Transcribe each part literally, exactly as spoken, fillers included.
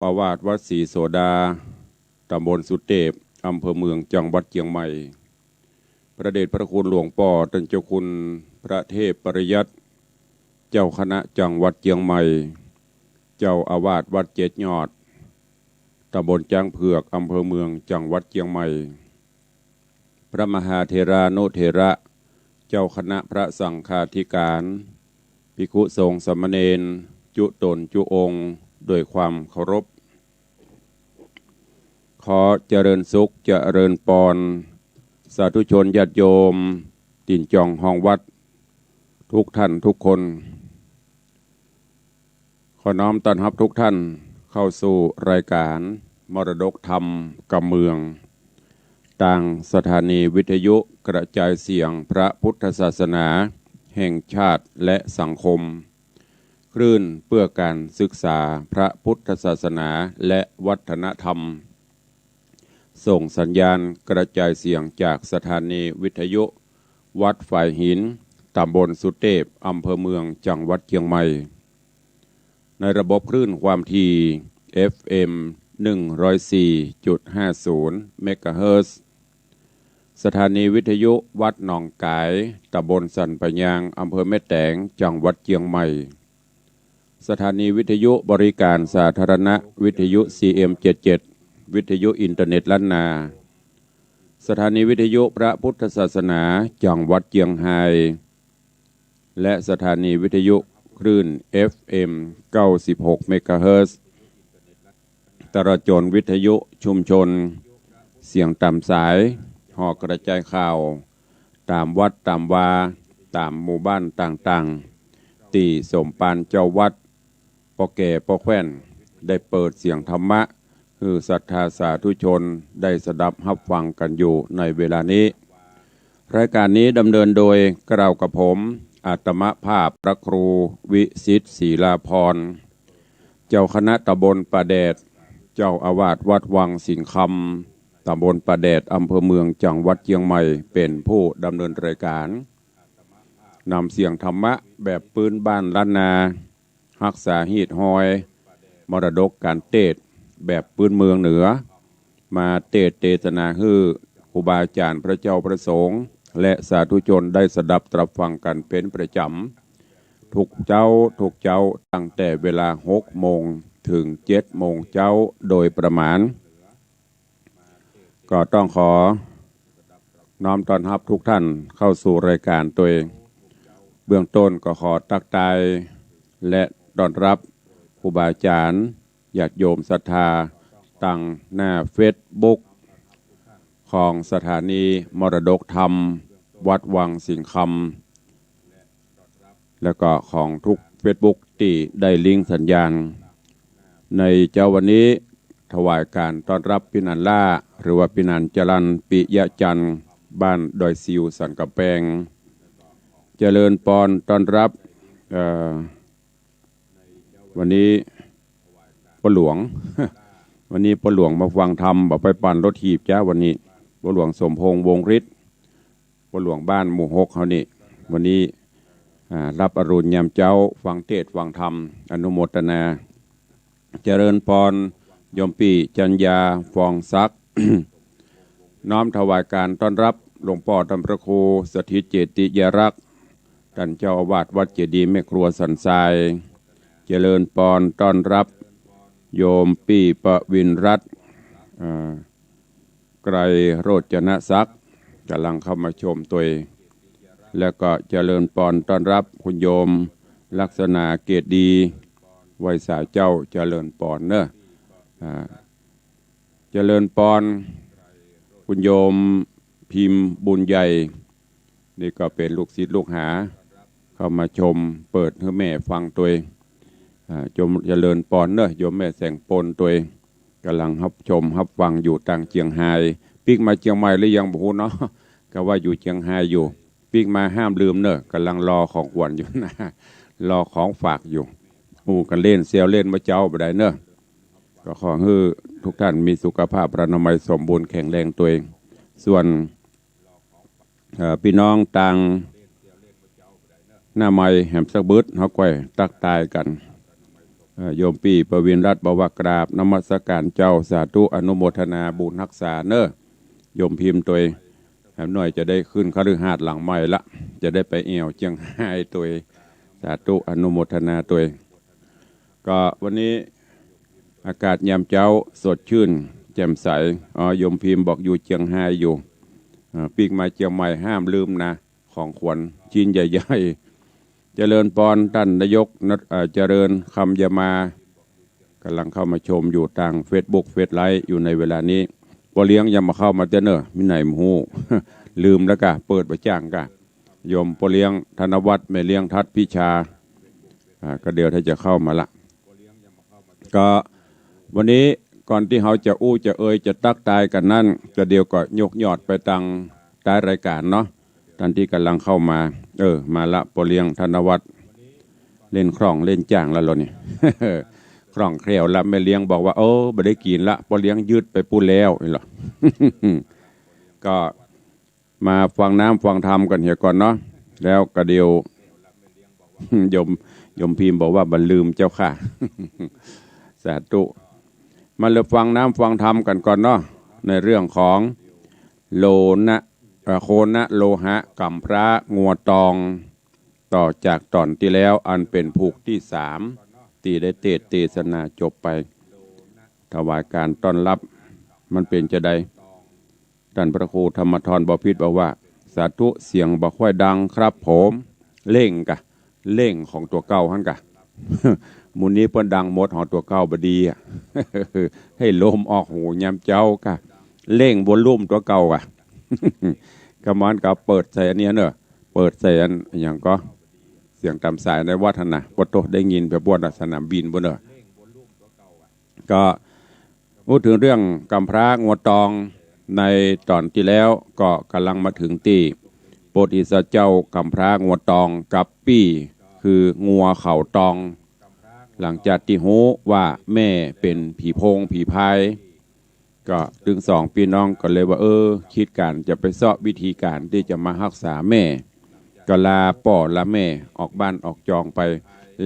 อาวาสวัดศรีโสดา ตำบลสุเตพ อำเภอเมือง จังหวัดเจียงใหม่ พระเดชพระคุณหลวงป้อต้านเจ้าคุณพระเทพปริยัติ เจ้าคณะจังหวัดเจียงใหม่ เจ้าอาวาสวัดเจ็ดยอด ตำบลจ๊างเผือก อำเภอเมือง จังหวัดเจียงใหม่ พระมหาเถรานุเถระ เจ้าคณะพระสังฆาธิการ ภิกขุสงฆ์สามเณร จุต๋นจุองค์ ด้วยความเคารพ ขอเจริญสุขเจริญปอน สาธุชนญาติโยม ตี๋นจ่องฮองวัด ทุกท่านทุกคน ขอน้อมต้อนฮับทุกท่านเข้าสู่รายการมรดกธรรมกำเมือง ตางสถานีวิทยุกระจายเสียงพระพุทธศาสนาแห่งชาติและสังคม คลื่นเพื่อการศึกษาพระพุทธศาสนาและวัฒนธรรม ส่งสัญญาณกระจายเสียงจากสถานีวิทยุวัดฝายหิน ตำบลสุเตพ อำเภอเมือง จังหวัดเจียงใหม่ ในระบบคลื่นความถี่ เอฟเอ็ม หนึ่งร้อยสี่จุดห้าศูนย์ เมกะเฮิรตซ์ สถานีวิทยุวัดหนองก๋าย ตำบลสันป่ายยาง อำเภอแม่แตง จังหวัดเจียงใหม่ สถานีวิทยุบริการสาธารณะ วิทยุ ซีเอ็ม เจ็ดเจ็ด วิทยุอินเทอร์เน็ตล้านนา สถานีวิทยุพระพุทธศาสนา จังหวัดเจียงฮาย และสถานีวิทยุคลื่น เอฟเอ็ม เก้าสิบหก เมกะเฮิรตซ์ ตลอดจ๋นวิทยุชุมชน เสียงต๋ามสาย ห่อกระจายข่าว ต๋ามวัดต๋ามวา ต๋ามหมู่บ้านต่างๆ ตี้สมภารเจ้าวัด ป้อแก่ป้อแคว่น ได้เปิดเสียงธรรมะ หื้อศรัทธาสาธุชนได้สดับฮับฟังกั๋นอยู่ในเวลานี้ รายการนี้ดำเนินโดยเกล้ากับผม อาตมภาพพระครูวิสิทธิ์ ศรีลาภรณ์ เจ้าคณะตำบลป่าแดด เจ้าอาวาสวัดวังสิงห์คำ ตำบลป่าแดด อำเภอเมือง จังหวัดเจียงใหม่ เป๋นผู้ดำเนินรายการ นำเสียงธรรมะแบบปื๊นบ้านล้านนา ฮักษาฮีตฮอย มรดกก๋านเตศน์แบบปื๊นเมืองเหนือ มาเตศน์เตสนาหื้อครูบาอาจ๋ารย์พระเจ้าพระสงฆ์ และสาธุชนได้สดับตรับฟังกั๋นเป๋นประจ๋ำ ทุกเจ๊าทุกเจ๊า ตั้งแต่เวลาหกโมงเถิงเจ็ดโมงเจ๊าโดยประมาณ ก็ต้องขอน้อมต้อนฮับทุกท่านเข้าสู่รายการตวย เบื้องต้นก็ขอตั๊กตายและต้อนฮับครูบาอาจ๋ารย์ ญาติโยมศรัทธา ตางหน้าเฟซบุ๊กของสถานีมรดกธรรมวัดวังสิงห์คำ แล้วก็ของทุกเฟซบุ๊กตี้ได้ลิงก์สัญญาณ ในเจ๊าวันนี้ถวายก๋านต้อนฮับปี้นันล่า หรือว่าปี้นันจรัญ ปิยะจันทร์ บ้านดอยซิวสันก๋ำแปง เจริญปอนต้อนฮับ เอ่อ วันนี้ป้อหลวง วันนี้ป้อหลวงมาฟังธรรม บ่ไปปั่นรถถีบจ๊ะวันนี้ ป้อหลวงสมพงษ์ วงศ์ฤทธิ์ ป้อหลวงบ้านหมู่หกเฮานี่ วันนี้ อ่า ฮับอรุณยามเจ๊า ฟังเตศน์ฟังธรรม อนุโมทนา เจริญปอน โยมปี้จัญญา ฟองศักดิ์ น้อมถวายก๋านต้อนฮับหลวงป้อต้านพระครูสถิตเจติยรักษ์ ต้านเจ้าอาวาสวัดเจดีย์แม่ครัวสันทราย เจริญปอนต้อนฮับโยมปี้ประวินรัตน์ อ่า ไกรโรจนศักดิ์ ก๋ำลังเข้ามาชมตวย แล้วก็เจริญปอนต้อนฮับคุณโยมลักษณาเกตดี ไหว้สาเจ้า เจริญปอนเนอะ อ่า เจริญปอน คุณโยมพิมพ์บุญใหญ่ นี่ก็เป๋นลูกศิษย์ลูกหา เข้ามาชม เปิดหื้อแม่ฟังตวย อ่า จม เจริญปอนเนอะ โยมแม่แสงปนตวย ก๋ำลังฮับชมฮับฟังอยู่ตางเจียงฮาย ปิ๊กมาเจียงใหม่หรือยังบ่ฮู้เนาะ ก็ว่าอยู่เจียงฮายอยู่ ปิ๊กมาห้ามลืมเนอะ ก๋ำลังรอของขวัญอยู่นะ รอของฝากอยู่ อู้กั๋นเล่นแซวเล่นเมื่อเจ๊าบ่ได้เนอะ ก็ขอหื้อทุกท่านมีสุขภาพอนามัยสมบูรณ์แข็งแรงตวย ส่วน เอ่อ ปี้น้องตางหน้าไมค์แหมสักบึด เฮาก่อยตั๊กตายกั๋น เอ่อ โยมปี้ประวินรัตน์บอกว่า กราบนมัสการเจ้า สาธุ อนุโมทนาบุญฮักษาเน่อ โยมพิมพ์ตวย แหมหน่อยจะได้ขึ้นคฤหาสน์หลังใหม่ละ จะได้ไปแอ่วเจียงฮายตวย สาธุ อนุโมทนาตวย ก็วันนี้อากาศยามเจ๊าสดชื่นแจ่มใส อ๋อ โยมพิมพ์บอกอยู่เจียงฮายอยู่ อ่า ปิ๊กมาเจียงใหม่ห้ามลืมนะ ของขวัญชิ้นใหญ่ๆ เจริญปอนท่านนายกนะ เอ่อ เจริญคำยามา กำลังเข้ามาชมอยู่ตางเฟซบุ๊ก เฟซไลฟ์อยู่ในเวลานี้ ป้อเลี้ยงยังบ่เข้ามาเตื้อเน่อ มีไหนบ่ฮู้ ลืมแล้วกะ เปิดบ่จ้างกะ โยมป้อเลี้ยงธนวัฒน์ แม่เลี้ยงทัศน์พิชา อ่า ก็เดี๋ยวถ้าจะเข้ามาละ ก็วันนี้ก่อนตี้เฮาจะอู้จะเอยจะตั๊กตายกั๋นนั้น ก็เดี๋ยวก็ยกยอดไปตางท้ายรายการเนาะ ท่านตี้ก่ำลังเข้ามา เออ มาละ ป้อเลี้ยงธนวัฒน์ เล่นคล่องเล่นจ้างแล้วเหรอนี่ คล่องแคล่วละ แม่เลี้ยงบอกว่า โอ้ บ่ได้กิ๋นละ ป้อเลี้ยงยึดไปปู้นแล้วนี่เหรอ ก็ มาฟังน้ำฟังธรรมกั๋นเหียก่อนเนาะ แล้วก็เดี๋ยว โยม โยมพิมพ์บอกว่าบ่ลืมเจ้าค่ะ สาธุ มาเลยฟังน้ำฟังธรรมกั๋นก่อนเนาะ ในเรื่องของโลนะ เอ่อ โคนะโลหะก๋ำพร้างัวตอง ต่อจากต๋อนตี้แล้ว อันเป๋นผูกตี้สาม ตี้ได้เตสน์เตสนาจบไป ถวายก๋านต้อนฮับ มันเป๋นจาใด ต้านพระครูธรรมธรบ่ผิดบอกว่า สาธุ เสียงบ่ค่อยดังครับผม เร่งกะ เร่งของตั๋วเก่าหั้นกะ หมู่นี้เปิ้นดังหมด หอตั๋วเก่าบ่ดีอะ หื้อลมออกหูยามเจ๊ากะ เร่งวอลลุ่มตั๋วเก่ากะ กำมันก็เปิดใส่อันนี้เน่อ เปิดใส่อันหยังก็ เสียงต๋ามสายในวัดหั้นนะ ปะโต ได้ยินไปบ้วนสนามบินปู้นเน่อ ก็ อู้เถิงเรื่องก๋ำพร้างัวตองในต๋อนตี้แล้ว ก็ก่ำลังมาเถิงตี้ โปธิสัตว์เจ้าก๋ำพร้างัวตองกับปี้ คืองัวเขาตอง หลังจากตี้ฮู้ว่าแม่เป๋นผีโพงผีพาย ก็ตึงสองปี้น้องก็เลยว่า เออ กึ๊ดกั๋นจะไปเซาะวิธีก๋านตี้จะมาฮักษาแม่ ก็ลาป้อลาแม่ออกบ้านออกจองไป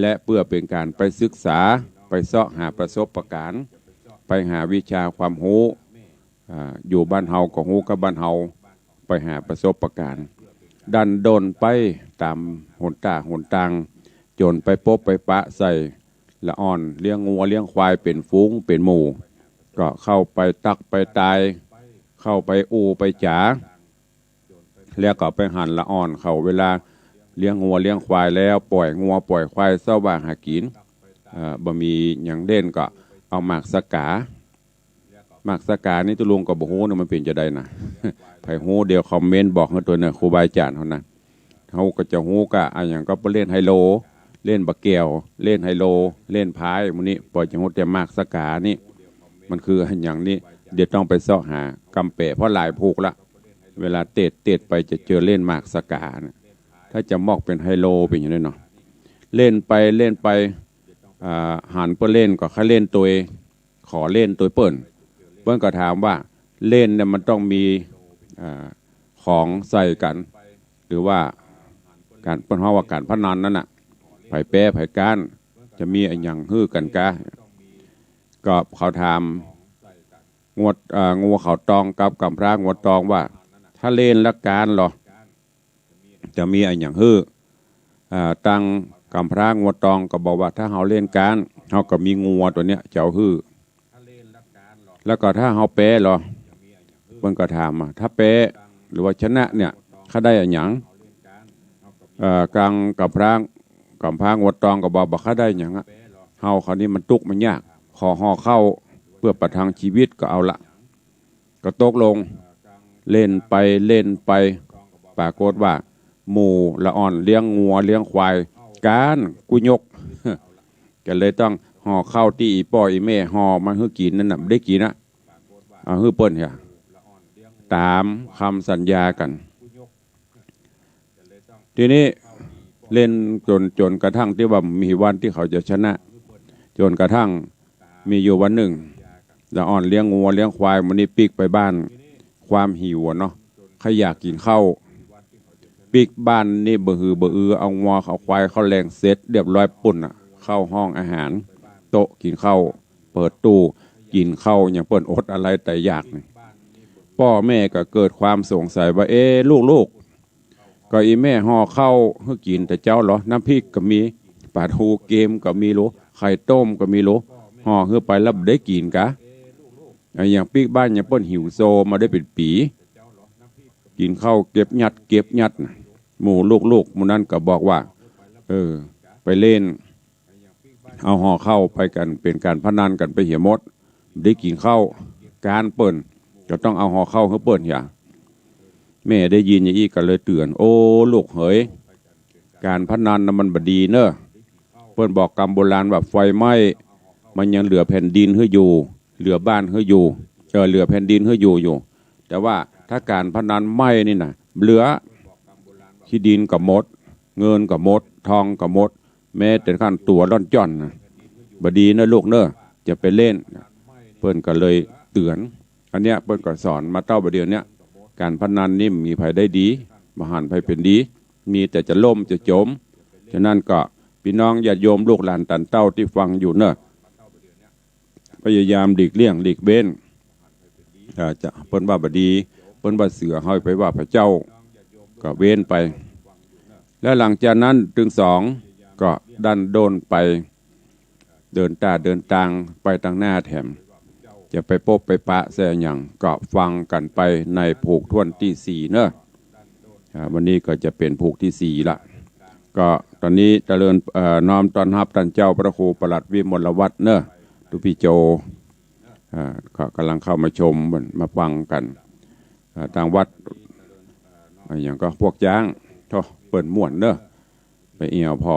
และเปื้อเป๋นก๋านไปศึกษา ไปเซาะหาประสบก๋ารณ์ ไปหาวิชาความฮู้ อ่า อยู่บ้านเฮาก็ฮู้กับบ้านเฮา ไปหาประสบก๋ารณ์ ดั้นด้นไปต๋ามหนต้าหนตาง จ๋นไปปบไปปะใส่ละอ่อนเลี้ยงงัวเลี้ยงควายเป๋นฝูงเป๋นหมู่ ก็เข้าไปตั๊กไปตาย เข้าไปอู้ไปจ๋า แล้วก็ไปหันละอ่อนเขาเวลาเลี้ยงงัวเลี้ยงควายแล้ว ป่อยงัวป่อยควายเซาะหว่างหากิ๋น เอ่อ บ่มีหยังเล่นก็เอาหมากสะก๋า หมากสะก๋านี่ตุ๊ลุงก็บ่ฮู้เนาะ มันเป๋นจาใดนะ ใผฮู้เดี๋ยวคอมเมนต์บอกหื้อตวยเน่อ ครูบาอาจ๋ารย์เฮานะ เฮาก็จะฮู้กะอะหยังก็ไปเล่นไฮโล เล่นบ่าแก้ว เล่นไฮโล เล่นไพ่ หมู่นี้ ปอจะฮู้แต่หมากสะก๋านี่ มันคืออะหยังนี่ เดี๋ยวต้องไปเซาะหากำแป๋ เพราะหลายผูกละ เวลาเตสน์เตสน์ไปจะเจอเล่นหมากสะก๋านะ ถ้าจะมอกเป๋นไฮโลเป๋นอย่างนี้เนาะ เล่นไปเล่นไป อ่า หันเปิ้นเล่นก็ใค่เล่นตวย ขอเล่นตวยเปิ้น เปิ้นก็ถามว่าเล่นเนี่ยมันต้องมี อ่า ของใส่กั๋น หรือว่าก๋าน เปิ้นฮ้องว่าก๋านพนันนั้นน่ะ ใผแป๊ใผก๊าน จะมีอะหยังหื้อกั๋นกา ก็เขาถาม งัว อ่า งัวเขาตองกับก๋ำพร้างัวตองว่า ถ้าเล่นละก๊านลอ จะมีอะหยังหื้อ อ่า ตังก๋ำพร้างัวตองก็บอกว่า ถ้าเฮาเล่นก๊าน เฮาก็มีงัวตั๋วเนี้ยจะเอาหื้อ แล้วก็ถ้าเฮาแป๊ลอ เปิ้นก็ถามว่า ถ้าแป๊หรือว่าชนะเนี่ย ข้าได้อะหยัง เอ่อ ตังก๋ำพร้า ก๋ำพร้างัวตองก็บอก บ่ข้าได้หยังอะ เฮาคราวนี้มันตุ๊กข์มันยาก ขอห่อข้าวเปื้อประทังจีวิตก็เอาละ ก็ตกลง เล่นไปเล่นไป ปรากฏว่า หมู่ละอ่อนเลี้ยงงัวเลี้ยงควาย ก๊านกู้ยก ก็เลยต้องห่อข้าวตี้อี่ป้ออี่แม่ห่อมาหื้อกิ๋นนั้นน่ะ บ่ได้กิ๋นอะ เอาหื้อเปิ้นเหีย ต๋ามกำสัญญากั๋น ทีนี้เล่นจ๋น จ๋นกระทั่งตี้ว่ามีวันตี้เขาจะชนะ จ๋นกระทั่งมีอยู่วันนึ่ง ละอ่อนเลี้ยงงัวเลี้ยงควาย หมู่นี้ปิ๊กไปบ้าน ความหิวอะเนาะ ใค่อยากกิ๋นข้าว ปิ๊กบ้านนี่บ่หือบ่อือ เอางัวเอาควายเข้าแลงเสร็จเรียบร้อยปุ้นน่ะ เข้าห้องอาหาร โต๊ะกิ๋นข้าว เปิดตู้กิ๋นข้าว อย่างเปิ้นอดอะไรต๋ายอยากนี่ ป้อแม่ก็เกิดความสงสัยว่า เอ๊ะ ลูกๆ ก็อี่แม่ห่อข้าวหื้อกิ๋นแต่เจ๊าเหรอ น้ำพริกก็มี ป๋าทูเกมก็มีโหละ ไข่ต้มก็มีโหละ ห่อหื้อไปแล้วบ่ได้กิ๋นกา อะ อย่างปิ๊กบ้านอย่างเปิ้นหิวโซมาได้เป๋นปี๋ กิ๋นข้าวเก็บยัดเก็บยัดน่ะ หมู่ลูกๆ หมู่นั้นก็บอกว่า เออ ไปเล่น เอาห่อข้าวไปกั๋น เป๋นก๋านพนันกั๋นไปเหียหมด บ่ได้กิ๋นข้าว ก๋านเปิ้นก็ต้องเอาห่อข้าวหื้อเปิ้นเหีย แม่ได้ยินอย่างอี้ก็เลยเตื๋อน โอ้ ลูกเหย ก๋านพนันน่ะมันบ่ดีเน่อ เปิ้นบอกกำโบราณว่าไฟไหม้ มันยังเหลือแผ่นดินหื้ออยู่ เหลือบ้านหื้ออยู่ เออ เหลือแผ่นดินหื้ออยู่อยู่ แต่ว่าถ้าก๋านพนันไหม้นี่น่ะ เหลือ ขี้ดินก็หมด เงินก็หมด ทองก็หมด แม้แต่ขั้นตั๋วล่อนจ้อนน่ะ บ่ดีเน่อลูกเน่อ จะไปเล่น เปิ้นก็เลยเตื๋อน อันเนี้ยเปิ้นก็สอนมาเต้าบ่าเดี่ยวเนี้ย ก๋านพนันนี่บ่มีใผได้ดี บ่หันใผเป๋นดี มีแต่จะล่มจะจ๋ม ฉะนั้นก็ปี้น้องญาติโยมลูกหลานตันเต้าตี้ฟังอยู่เน่อ พยายามหลีกเลี่ยงหลีกเว้น เอ่อ จะ เปิ้นว่าบ่ดี เปิ้นว่าเสื่อ เฮาไปว่าพระเจ้า ก็เว้นไป และหลังจากนั้นตึงสองก็ดั้นด้นไป เดินต้าเดินตางไปตังหน้าแถม จะไปปบไปปะแสหยังก็ฟังกั๋นไปในผูกถ้วนตี้สี่เน่อ อ่า วันนี้ก็จะเป๋นผูกตี้สี่ละ ก็ต๋อนนี้เจริญ เอ่อ น้อมต้อนฮับต้านเจ้าพระครูปลัดวิมลวัฒน์เน่อ ตุ๊ปี้โจ อ่า ก็ก่ำลังเข้ามาชม มาฟังกั๋น อ่า ตางวัด อ่า หยังก็พวกจ๊าง โธ่ เปิ้นม่วนเน่อ ไปเอี่ยวผ่อ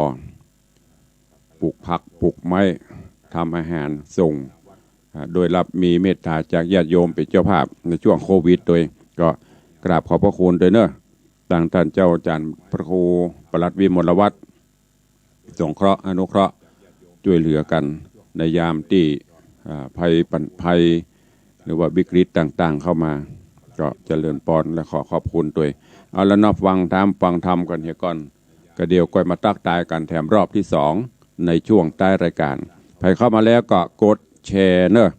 ปลูกผักปลูกไม้ ทำอาหารส่ง อ่า โดยรับมีเมตต๋าจากญาติโยมเป๋นเจ้าภาพในช่วงโควิดโดย ก็กราบขอบพระคุณโดยเน่อ ตางต้านเจ้าอาจ๋ารย์พระครูปลัดวิมลวัฒน์ สงเคราะห์อนุเคราะห์จ้วยเหลือกั๋นในยามตี้ อ่า ภัยปัญ ภัย หรือว่าวิกฤตต่างๆ เข้ามา ก็เจริญปอนและขอขอบคุณโดย เอาละเนาะ ฟังธรรม ฟังธรรมกั๋นเหียก่อน ก็เดี๋ยวก่อยมาตั๊กตายกั๋นแถมรอบตี้สองในช่วงต้ายรายก๋าน ใผเข้ามาแล้วก็กดแชร์เน่อ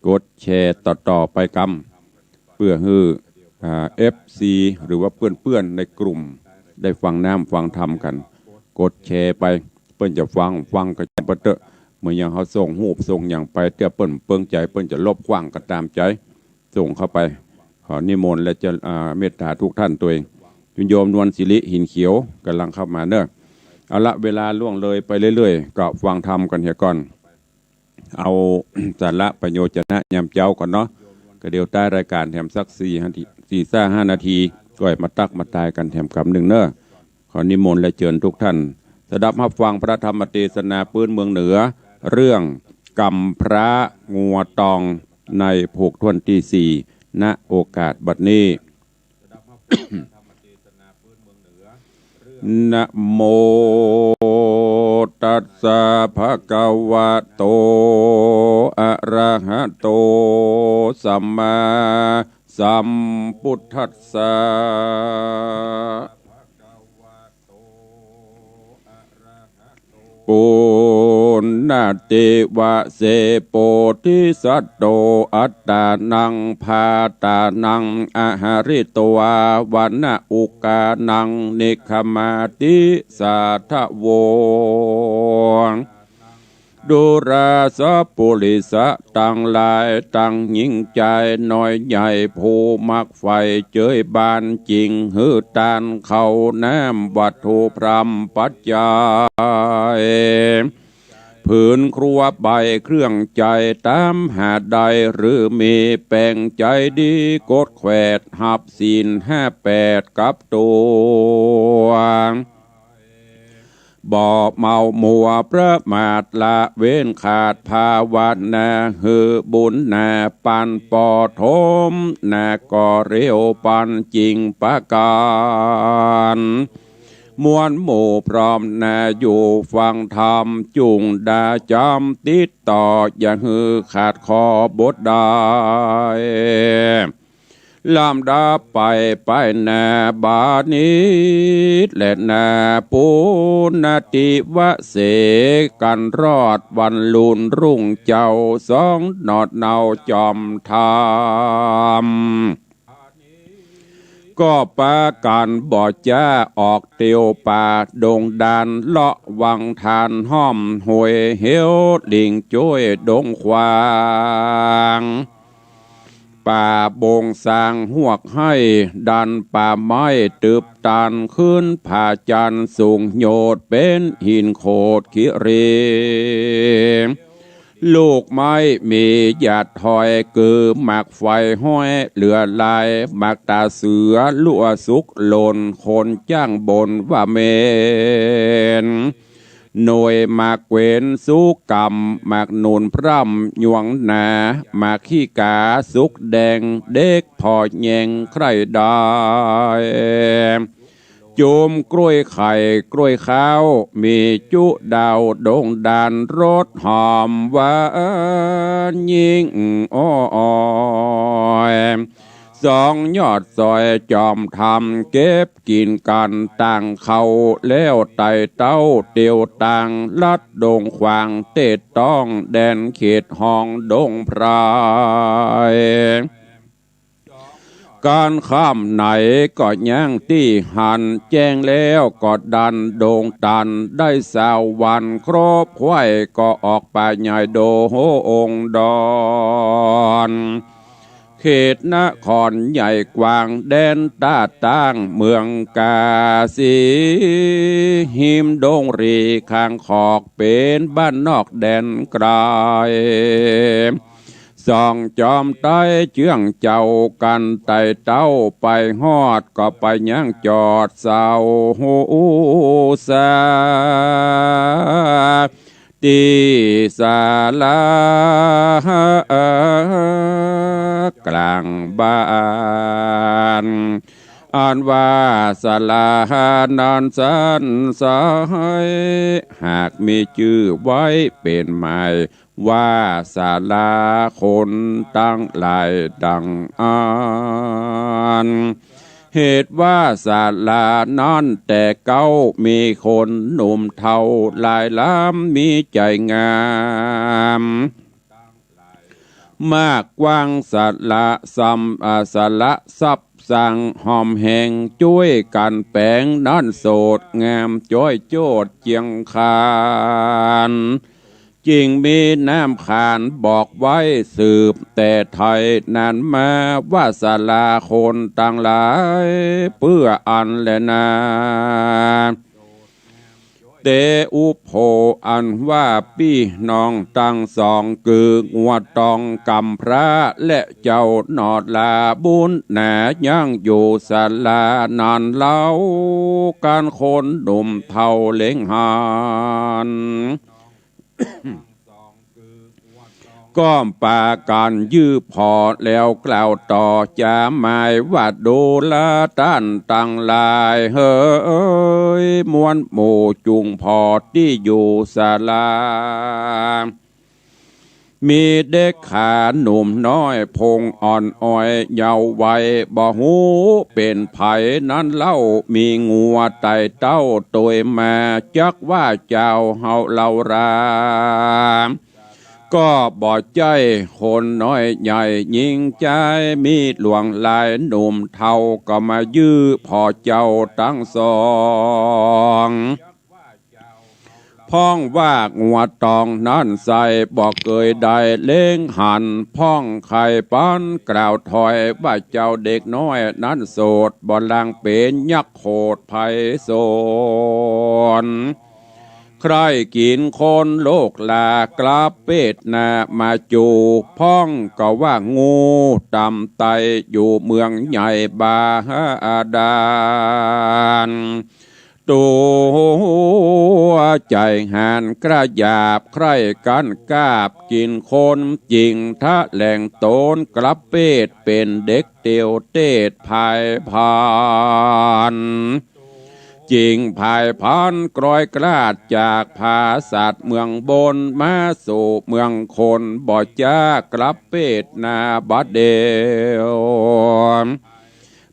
กดแชร์ต่อๆ ไปกำ เปื้อหื้อ อ่า เอฟซี หรือว่าเปื้อนๆ ในกลุ่มได้ฟังน้ำฟังธรรมกั๋น กดแชร์ไป เปิ้นจะฟัง ฟังก็แจ้งเปิ้นเต๊อะ เหมือนอย่างเฮาส่งฮูปส่งหยังไป เตื้อเปิ้นเปิงใจ๋ เปิ้นจะลบขว้างก็ต๋ามใจ๋ ส่งเข้าไป ขอนิมนต์และจะ อ่า เมตต๋าทุกท่านโดย โยมนวลศิริ หินเขียว ก่ำลังเข้ามาเน่อ เอาละ เวลาล่วงเลยไปเรื่อยๆ ก็ฟังธรรมกั๋นเหียก่อน เอา สาระประโยชน์จะนะยามเจ๊าก่อนเนาะ ก็เดี๋ยวต้ายรายก๋านแถมสักสี่นาที สี่ห้านาที ก่อยมาตั๊กมาตายกั๋นแถมกำนึ่งเน่อ ขอนิมนต์และเจิญทุกท่าน สดับฮับฟังพระธรรมเตสนาปื๊นเมืองเหนือ เรื่องกำพร้างัวตอง ในผูกถ้วนตี้สี่ ณ โอกาสบัดนี้ นะโมตัสสะ ภะคะวะโต อะระหะโต สัมมาสัมพุทธัสสะ ปุณณติวะเส โพธิสัตโต อัตตานัง พาตานัง อะหะริตวา วนะอุกานัง นิกขมาติ สาธะโว ดูราสะปุริสะตังหลาย ตังญิงจายน้อยใหญ่ ผู้มักใฝ่เจยบานจิ่ง หื้อตานข้าวน้ำวัตถุพร่ำปัจจัย ผืนครัวใบเครื่องใจ๊ ต๋ามหาได้ หรือมีแป๋งใจ๋ดี กดแขวดฮับศีลห้าแปดกับตั๋ว บ่เมามัวประมาทละเว้นขาดภาวนา หื้อบุญนาปันปฐมนา ก็เร็วปันจิ่งประก๋าน มวลหมู่พร้อมนาอยู่ฟังธรรม จุ่งดาจ๋ำติดต่อ อย่าหื้อขาดข้อบทใด เ ลำดับไป ไปหน้าบ่านี้แลนา ปุณณติวเส กันรอดวันลุนรุ่งเจ้า สองหนอดเหนาจอมธรรม ก็ปากั๋นบ่จ๊าออกเตียวป่าดงดาน เลาะวังทานห้อมห้วยเหว หลิ่งจ้วยดงขวาง ป่าบงสางฮวกไฮ่ ดันป่าไม้ตึบตัน ขึ้นผาจันทร์สูงโยด เป๋นหินโขดคิรี ลูกไม้มีหยาดถอย กือหมากไฟห้อยเหลือหลาย หมากต๋าเสือลั่วสุกหล่น คนจ้างบ่นว่าเหม็น หน่วยหมากเกวนสุกกำ หมากหนุนพร่ำหยวงหนา หมากขี้ก๋าสุกแดง เด็กผ่อแยงใคร่ได้ จุมกล้วยไข่กล้วยขาว มีจุดาวดงดาน รสหอมหวานยิ่งอ้อย สองยอดซอยจอมธรรม เก็บกิ๋นกั๋นต่างเขา แล้วไต่เต้าเตียวต่าง ลัดดงขวางเตดต้อง แดนเขตห้องดงไพร ก๋านค่ำไหนก็ยังตี้หั้น แจ้งแล้วก็ดันดงตัน ได้ซาววันครบไขว่ ก็ออกป่าใหญ่ดงดอน เขตนครใหญ่กว้าง แดนต้าตั้งเมืองกาสี ฮิมดงรีข้างขอก เป๋นบ้านนอกแดนไก๋ สองจอมใต้เจื้องเจ้ากั๋น ไต่เต้าไปฮอด ก็ไปยังจอดเซาสา ตี้ศาลากลางบ้าน อันว่าศาลานั้นสันสาย หากมีจื้อไว้เป๋นหมาย ว่าศาลาคนตังหลายดังอั้น เหตุว่าศาลานั้นแต่เก๊า มีคนหนุ่มเฒ่าหลายล้ำ มีใจ๋งาม มากกว้างศาลาสำ อ่า ศาลาทรัพย์สร้างหอมแหง จ้วยกั๋นแป๋งนั้นโสดงาม จ้อยโจดเจียงคาน จึงมีนามขานบอกไว้สืบแต่ไทยนานมา ว่าศาลาคนตังหลายเปื้ออั้นแลนา เตอุโภ อันว่าปี้น้องตังสอง กืองัวตองกำพร้า และเจ้าหนอดลาบุญหนา ยังอยู่ศาลานั้นเล่า กั๋นคนหนุ่มเฒ่าเล็งหัน ก็ปากั๋นยื้อผ่อ แล้วกล่าวต่อจาหมายว่า ดูราต้านตังหลายเหย มวลหมู่จุ่งผ่อตี้อยู่ศาลา มีเด็กขาหนุ่มน้อย พงอ่อนอ่อยเยาว์วัย บ่ฮู้เป๋นใผนั้นเล่า มีงัวไต่เต้าตวยมา จักว่าเจ้าเฮาเล่ารา ก็บ่ใจ้คนน้อยใหญ่ ญิงจายมีหลวงหลาย หนุ่มเฒ่าก็มายื้อผ่อเจ้าตังสอง พ่องว่างัวตองนั้นใส่ บ่เกยได้เล็งหัน พ่องใค่ปันกล่าวถอย ว่าเจ้าเด็กน้อยนั้นโสด บ่ลางเป๋นยักษ์โขดไพศาล ใคร่กิ๋นคนโลกลากลับเปตนามาจู พ่องก็ว่างูต่ำไตอยู่เมืองใหญ่บาดาล ตั๋วใจ๋หาญกระหยาบ ใคร่กั๋นกาบกิ๋นคน จึงทะแหลงต๋นกลับเปตเป๋นเด็กเตียวเตศภายผ่าน จึงผายพรานกลอยกลาดจากผาสัตว์เมืองบนมาสู่เมืองคน บ่จ๊ากลับเปตนาบัดเดี่ยว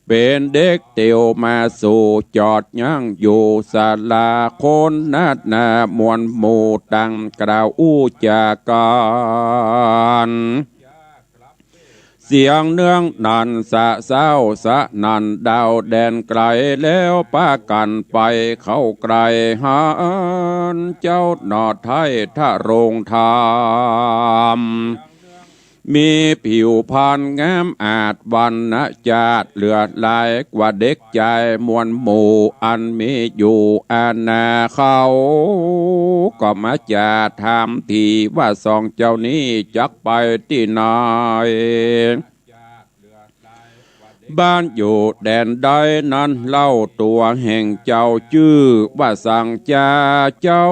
เป๋นเด็กเตียวมาสู่จอดยั้งอยู่ศาลา คนนาดนามวลหมู่ต่างกล่าวอู้จ๋ากั๋น เสียงเนื้องนั่นสะเซ้าสะนั่นดาวแดนไก๋ แล้วปากั๋นไปเข้าใก้ หันเจ้าหน่อไท้ทรงธรรม มีผิวพรรณงามอาด วรรณจาติเหลือหลายกว่าเด็กจายมวลหมู่อันมีอยู่อาณา เขาก็มาจ๋าถามถี่ว่า สองเจ้านี้จักไปตี้ไหน บ้านอยู่แดนใดนั้นเล่า ตั๋วแห่งเจ้าจื้อว่าสังจ๋า เจ้า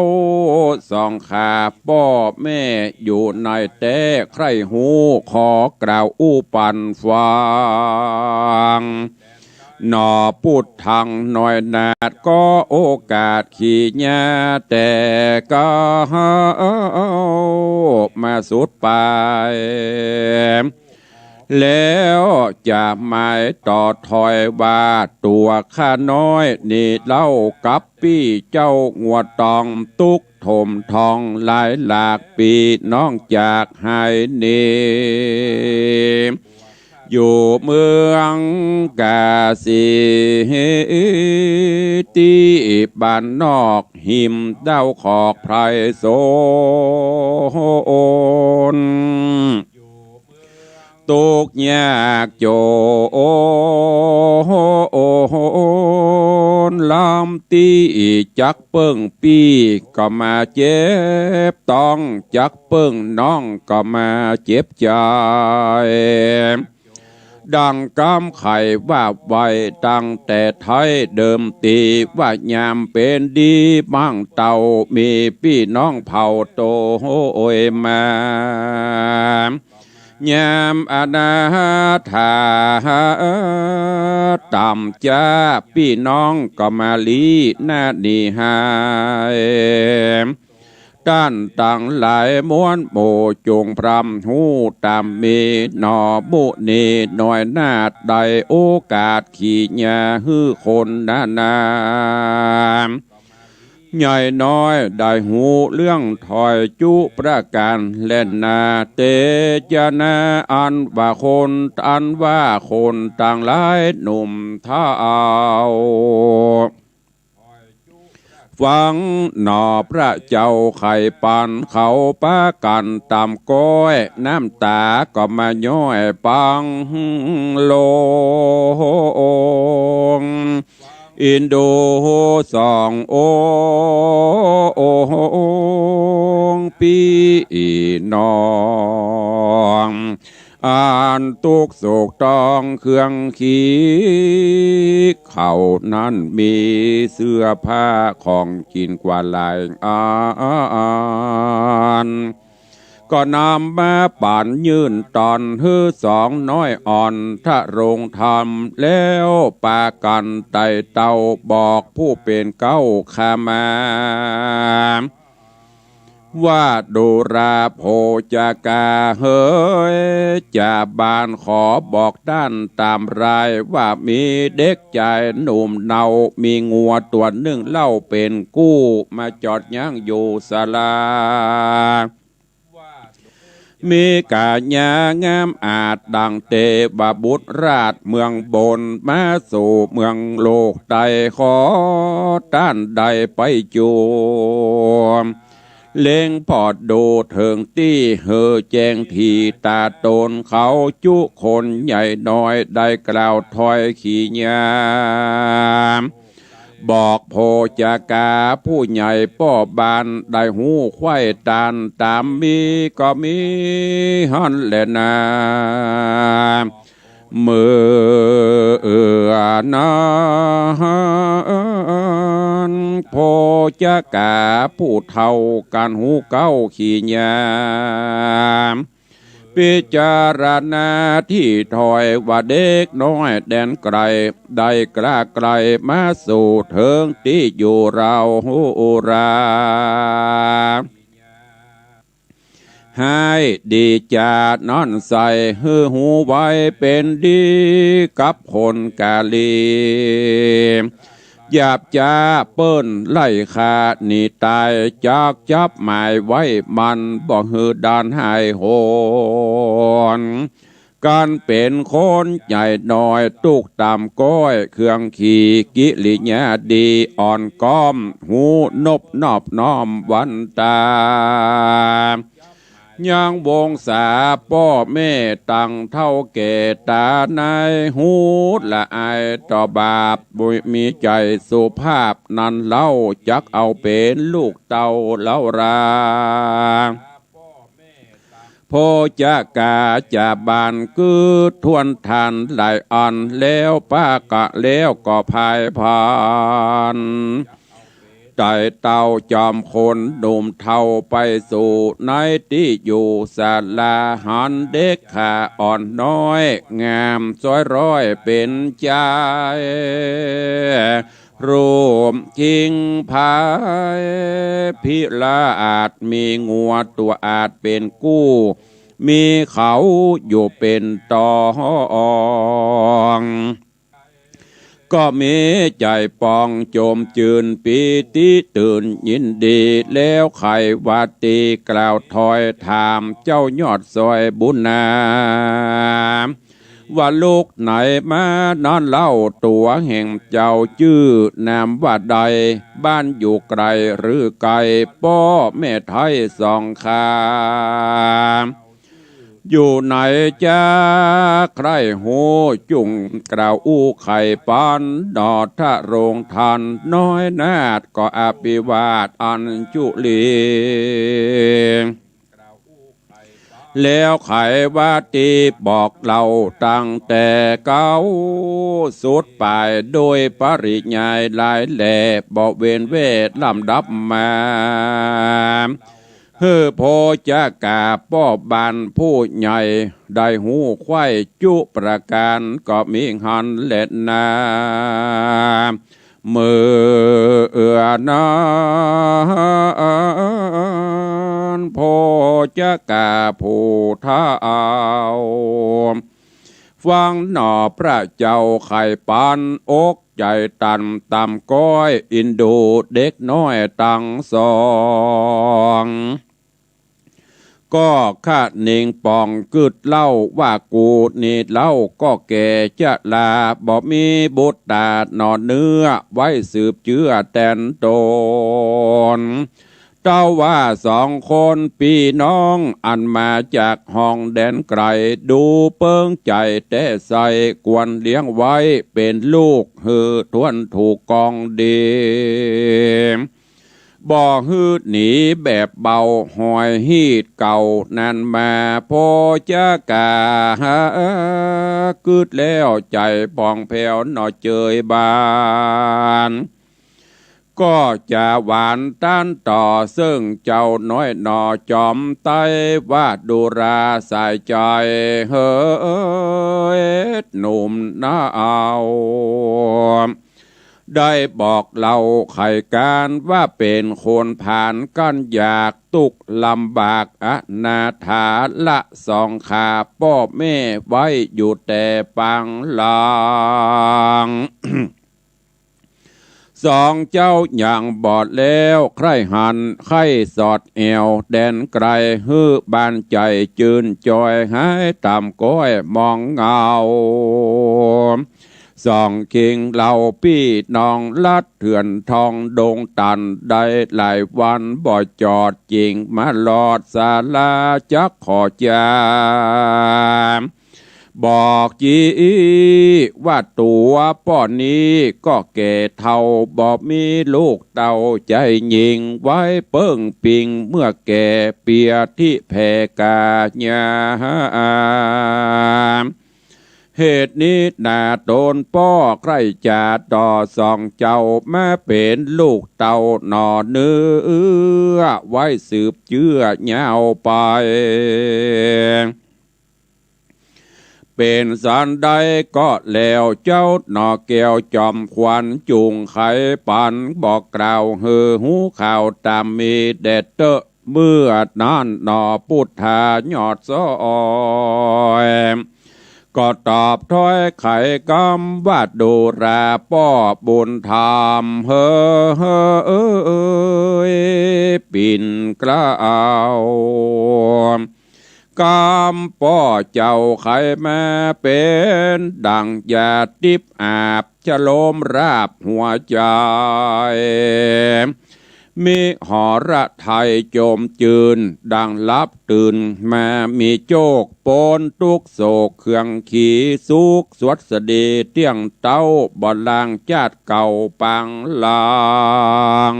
สองข้าป้อแม่อยู่ไหนแต๊ ใค่ฮู้ขอกล่าวอู้ปันฟัง หน่อปุดทังน้อยนาด ก็โอกาสขี่ยาแต่ก็มาสุดไป แล้วจะหมายต่อถ้อยว่า ตั๋วข้าน้อยนี้เล่ากับปี้เจ้างัวตอง ตุ๊กถมทองหลายหลากปี๋ น้องจากหายหนี อยู่เมืองกาสี ตี้บ้านนอกหิมด้าวขอกไพรสน ตุ๊กยากจ๋น ล้ำตี้จักเปิ้งปี้ก็มาเจ็บต้อง จักเปิ้งน้องก็มาเจ็บใจ๋ ดังกำไขว่าไว้ตั้งแต่ไท้เดิมตี้ ว่ายามเป๋นดีมั่งเต้า มีปี้น้องเผ่าโตยมา ยามอนาถาต่ำจ๊า ปี้น้องก็มาลี้หน้าหนีหาย ต้านตังหลายมวลหมู่จงพร่ำฮู้ต๋ามมี หน่อมุนีน้อยนาด ได้โอกาสขี่ยาหื้อคนนานา ใหญ่น้อยได้ฮู้เรื่องถ้อยจุประก๋านแลนา เตจนาอันว่าคน อันว่าคนตังหลายหนุ่มเฒ่า ฟังหน่อพระเจ้าไขปัน เขาปากั๋นต๋ามก้อย น้ำต๋าก็มาย้อยปังลง อินดูสององค์ปี้น้อง อันตุ๊กข์โศกต้องเครื่องขี เขานั้นมีเสื้อผ้าของกิ๋นกว่าหลายอัน ก็นำมาปั๋นยื่นต๋อนหื้อสองน้อยอ่อนทรงธรรม แล้วปากั๋นไต่เต้าบอกผู้เป๋นเก๊าข้ามา ว่าดูราโภจกาเหย จ่าบานขอบอกต้านต๋ามราย ว่ามีเด็กจายหนุ่มเนา มีงัวตั๋วนึ่งเล่าเป๋นกู้ มาจอดยั้งอยู่ศาลา มีก๋ายางามอาจดั่งเตวบุตรราชเมืองบน มาสู่เมืองโลกใต้ ขอต้านได้ไปจวม เล็งผ่อดูเถิงตี้หื้อแจ้งถี่ต๋าต๋น เขาจุคนใหญ่น้อยได้กล่าวถ้อยขี่ยา บอกโภจกาผู้ใหญ่ป้อบ้านได้ฮู้ไขว้ต้านต๋ามมีก็มีหั้นแลนา เมื่อนั้นโภจกาผู้เฒ่ากั๋นฮู้เก๊าขี่ยา พิจารณาตี้ถ้อยว่าเด็กน้อยแดนไก๋ ได้กล้าใกล้มาสู่เถิงตี้อยู่เฮาฮู้รา หายดีจ๋าน้อนใส หื้อฮูไวเป๋นดีกับคนกาลี หยาบจ๊าเปิ้นไล่ฆ่าหนีต๋าย จักจับหมายไว้มัน บ่หื้อด้านหายโหน กันเป๋นคนใหญ่น้อย ตุ๊กต่ำก้อยเครื่องขี่ กิริยาดีอ่อนก้อม ฮูนบนอบน้อมวันต๋า ยังวงศาป้อแม่ตังเฒ่าแก่ต๋าใน ฮูละอายต่อบาป บ่มีใจ๋สุภาพนั้นเล่า จักเอาเป๋นลูกเต้าเล่ารา โพจกาจ๋าบานกึ๊ดถ้วนทานหลายอัน แล้วปะกะแล้วก็พายพาน ไต่เต้าจอมคนหนุ่มเฒ่าไปสู่ในตี้อยู่ศาลา หันเด็กขาอ่อนน้อยงามซ้อยร้อยเป๋นใจ๋ รูปคิงพายพิลาอาจ มีงัวตั๋วอาจเป๋นกู้ มีเขาอยู่เป๋นตอง ก็มีใจ๋ปองโจมจืนปีติตื่นยินดี แล้วไขว่าตี้กล่าวถ้อยถามเจ้ายอดซอยบุญนา ว่าลูกไหนมานั้นเล่า ตั๋วแห่งเจ้าจื้อนามว่าใด บ้านอยู่ไก๋หรือใก้ ป้อแม่ไท้สองข้า อยู่ไหนจ๊าใคร่ฮู้ จุ่งกล่าวอู้ไขปัน หน่อทะโรงทันน้อยนาฏ ก็อภิวาทอัญจุลี แล้วไขว่าตี้บอกเล่าตั้งแต่เก๊าสุดป๋าย โดยปริยายหลายแหล่ บ่เว้นเว้นลำดับมา หื้อโพจกาป้อบ้านผู้ใหญ่ได้ฮู้ใคว่จุประก๋าน ก็มีหั้นแลนา เมื่อนั้นโพจกาผู้เฒ่า ฟังหน่อพระเจ้าไขปัน อกใจ๋ตันต่ำก้อย อินดูเด็กน้อยตังสอง ก็คะนิงป่องกึ๊ดเล่า ว่ากูนี่เล่าก็แก่จะลา บ่มีบุตราหน่อเนื้อ ไว้สืบเจื้อแตนต๋น เต้าว่าสองคนปี้น้อง อันมาจากห้องแดนไก๋ ดูเปิงใจ๋แต๊ใส่ ควรเลี้ยงไว้เป๋นลูก หื้อถ้วนถูกกองดี บ่หื้อหนีแบบเบา หอยฮีดเก่านั้นมา โพจกากึ๊ดแล้วใจ๋ผ่องแผ้วหน่อเจยบาน ก็จะหวานต้านต่อเซิ่งเจ้าน้อยหน่อจอมไต้ ว่าดูราสายใจ๋ เฮยหนุ่มนาเอา ได้บอกเล่าไขก๋านว่าเป๋นคนผานกั้นอยาก ตุ๊กข์ลำบากอนาถา ละสองข้าป้อแม่ไว้อยู่แต่ปางหลัง สองเจ้ายังบอดแล้ว ใคร่หันใค่สอดแอ่วแดนไก๋ หื้อบ้านใจ๋จืนจอย หายต่ำก้อยมองเงา สองคิงเหล่าปี้น้องลัดเถื่อนทองดงตัน ได้หลายวันบ่จอด จิ่งมาลอดศาลาจักขอจา บอกจี้ว่าตั๋วป้อนี้ก็แก่เฒ่า บ่มีลูกเต้าใจ๋ญิง ไว้เปิ้งปิงเมื่อแก่ เปียที่แผ่ก๋าญา เหตุนี้นาต๋นป้อใคร่จะต่อสองเจ้า มาเป๋นลูกเต้าหน่อเนื้อ ไว้สืบเจื้อยาวไป เป๋นสันใดก็แล้ว เจ้าหน่อแก้วจอมขวัญจุ่งไขปัน บอกกล่าวหื้อฮู้ข่าวต๋ามมีแด่เต๊อะ เมื่อนั้นหน่อปุทธายอดซอย ก็ตอบถ้อยไขกำว่า ดูราป้อบุญธรรม เฮ้อ เฮ้อ เอ้ย ปิ่นเกล้า กำป้อเจ้าไขมาเป๋นดั่งยาติ๊บอาบ ชโลมราบหัวใจ๋ มิหรไทยจมจื้น ดั่งหลับตื่นมามีโจค ป๊นตุ๊กข์โศกเครื่องขี สุขสวัสดีเตี้ยงเต๊า บ่ลางจาติเก่าปางหลัง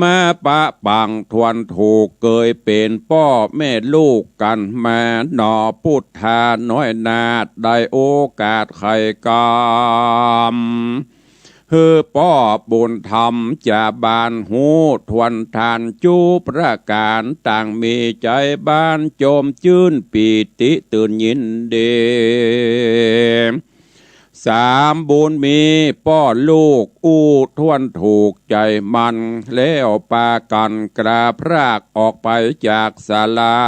มาปะปังทวนถูก เกยเป๋นป้อแม่ลูกกั๋นมา หน่อปุทธาน้อยนา ได้โอกาสไขกำ หื้อป้อบุญธรรมจาบานฮู้ ทวนทานจุประก๋าน ต่างมีใจ๋บานจมจื้น ปีติตื่นยินดี สามบุญมี ป้อลูกอู้ถ้วนถูกใจ๋มัน แล้วปากั๋นกลาพรากออกไปจากศาลา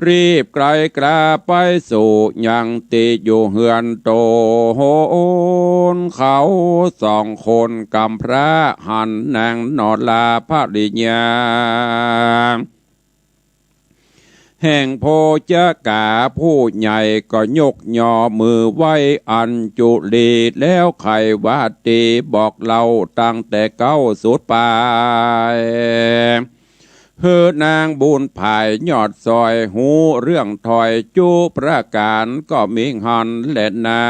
รีบไกลกลาไปสู่ยังตี้อยู่เฮือนต๋น เขาสองคนกำพร้า หันนางนอราภริยา แห่งโพจกาผู้ใหญ่ ก็ยกยอมือไหว้อัญจุลี แล้วไขว่าตี้บอกเล่าตั้งแต่เก๊าสุดปาย หื้อนางบุญผายยอดซอยฮู้เรื่องถ้อยจุประก๋าน ก็มีหั้นแลนา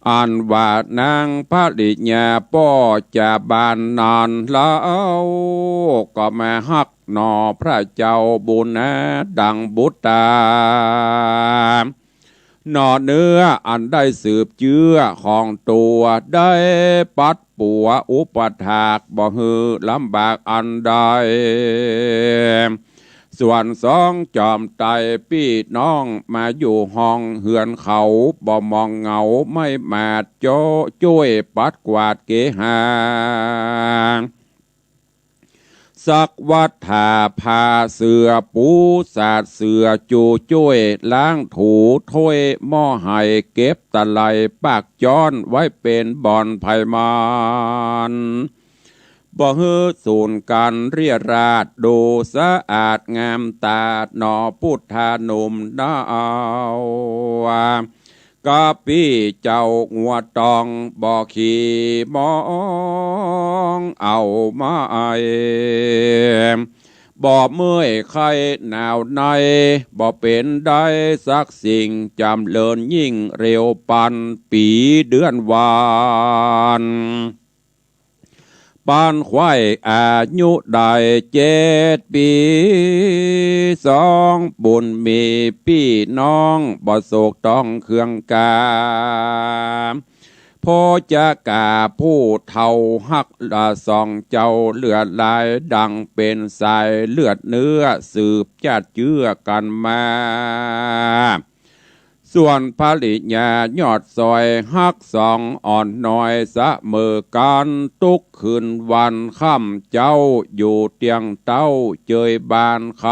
อันว่านางภริยาป้อจาบานนั้นเล่า ก็มาฮักหน่อพระเจ้าบุญนาดังบุตต๋า หน่อเนื้ออันได้สืบเจื้อของตั๋ว ได้ปัดปั๋วอุปถาก บ่หื้อลำบากอันใด ส่วนสองจอมไตรปี้น้อง มาอยู่ห้องเฮือนเขา บ่มองเหงาไม้หมาด โจ๊ะจ้วยปัดกวาดเกหา ซักวัตถาผ้าเสื่อปูสาดเสื่อ จูจ้วยล้างถูถ้วยหม้อไหเก็บตะไลปากจ้อน ไว้เป๋นบ่อนไผ่มัน บ่หื้อสูญกั๋นเรี่ยราด ดูสะอาดงามต๋า หน่อปุทธาหนุ่มนาเอา กะปี้เจ้างัวตอง บ่ขี้มองเอาไม้ บ่เมื่อยไข้หนาวใน บ่เป๋นได้สักสิ่ง จ๋ำเริญยิ่งเร็วปันปี๋เดือนวัน ปานไขว้อายุได้เจ็ดปี๋ สองบุญมีปี้น้อง บ่โศกต้องเคืองกา โพจกาผู้เฒ่าฮักละสองเจ้าเลือดลาย ดังเป๋นสายเลือดเนื้อสืบจาดเจื้อกั๋นมา ส่วนภริยายอดซอยฮักสองอ่อนน้อยเสมอกั๋น ตุ๊กคืนวันค่ำเจ๊าอยู่เตียงเต้า เจยบานไข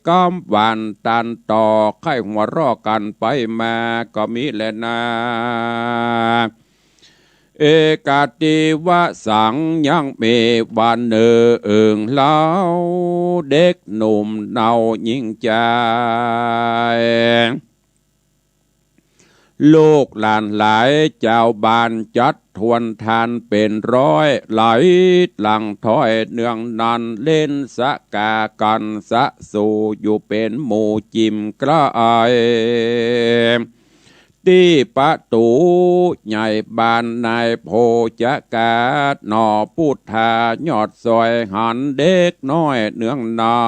กำหวานตันต่อ ใค่หัวเราะกั๋นไปมาก็มีแลนา เอกาติวสังยังมีวันเนอเอิงเล่า เด็กหนุ่มเนายิ่งใจ๋ ลูกหลานหลายจาวบ้านจัดทวนทานเป๋นร้อย ไหลหลั่งถ้อยเนืองนัน เล่นสะกากั๋นสะสู่อยู่เป๋นหมู่จิ่มใก้ ตี้ประตู๋ใหญ่บ้านนายโพจกา หน่อปุทธายอดซอยหันเด็กน้อยเนืองนั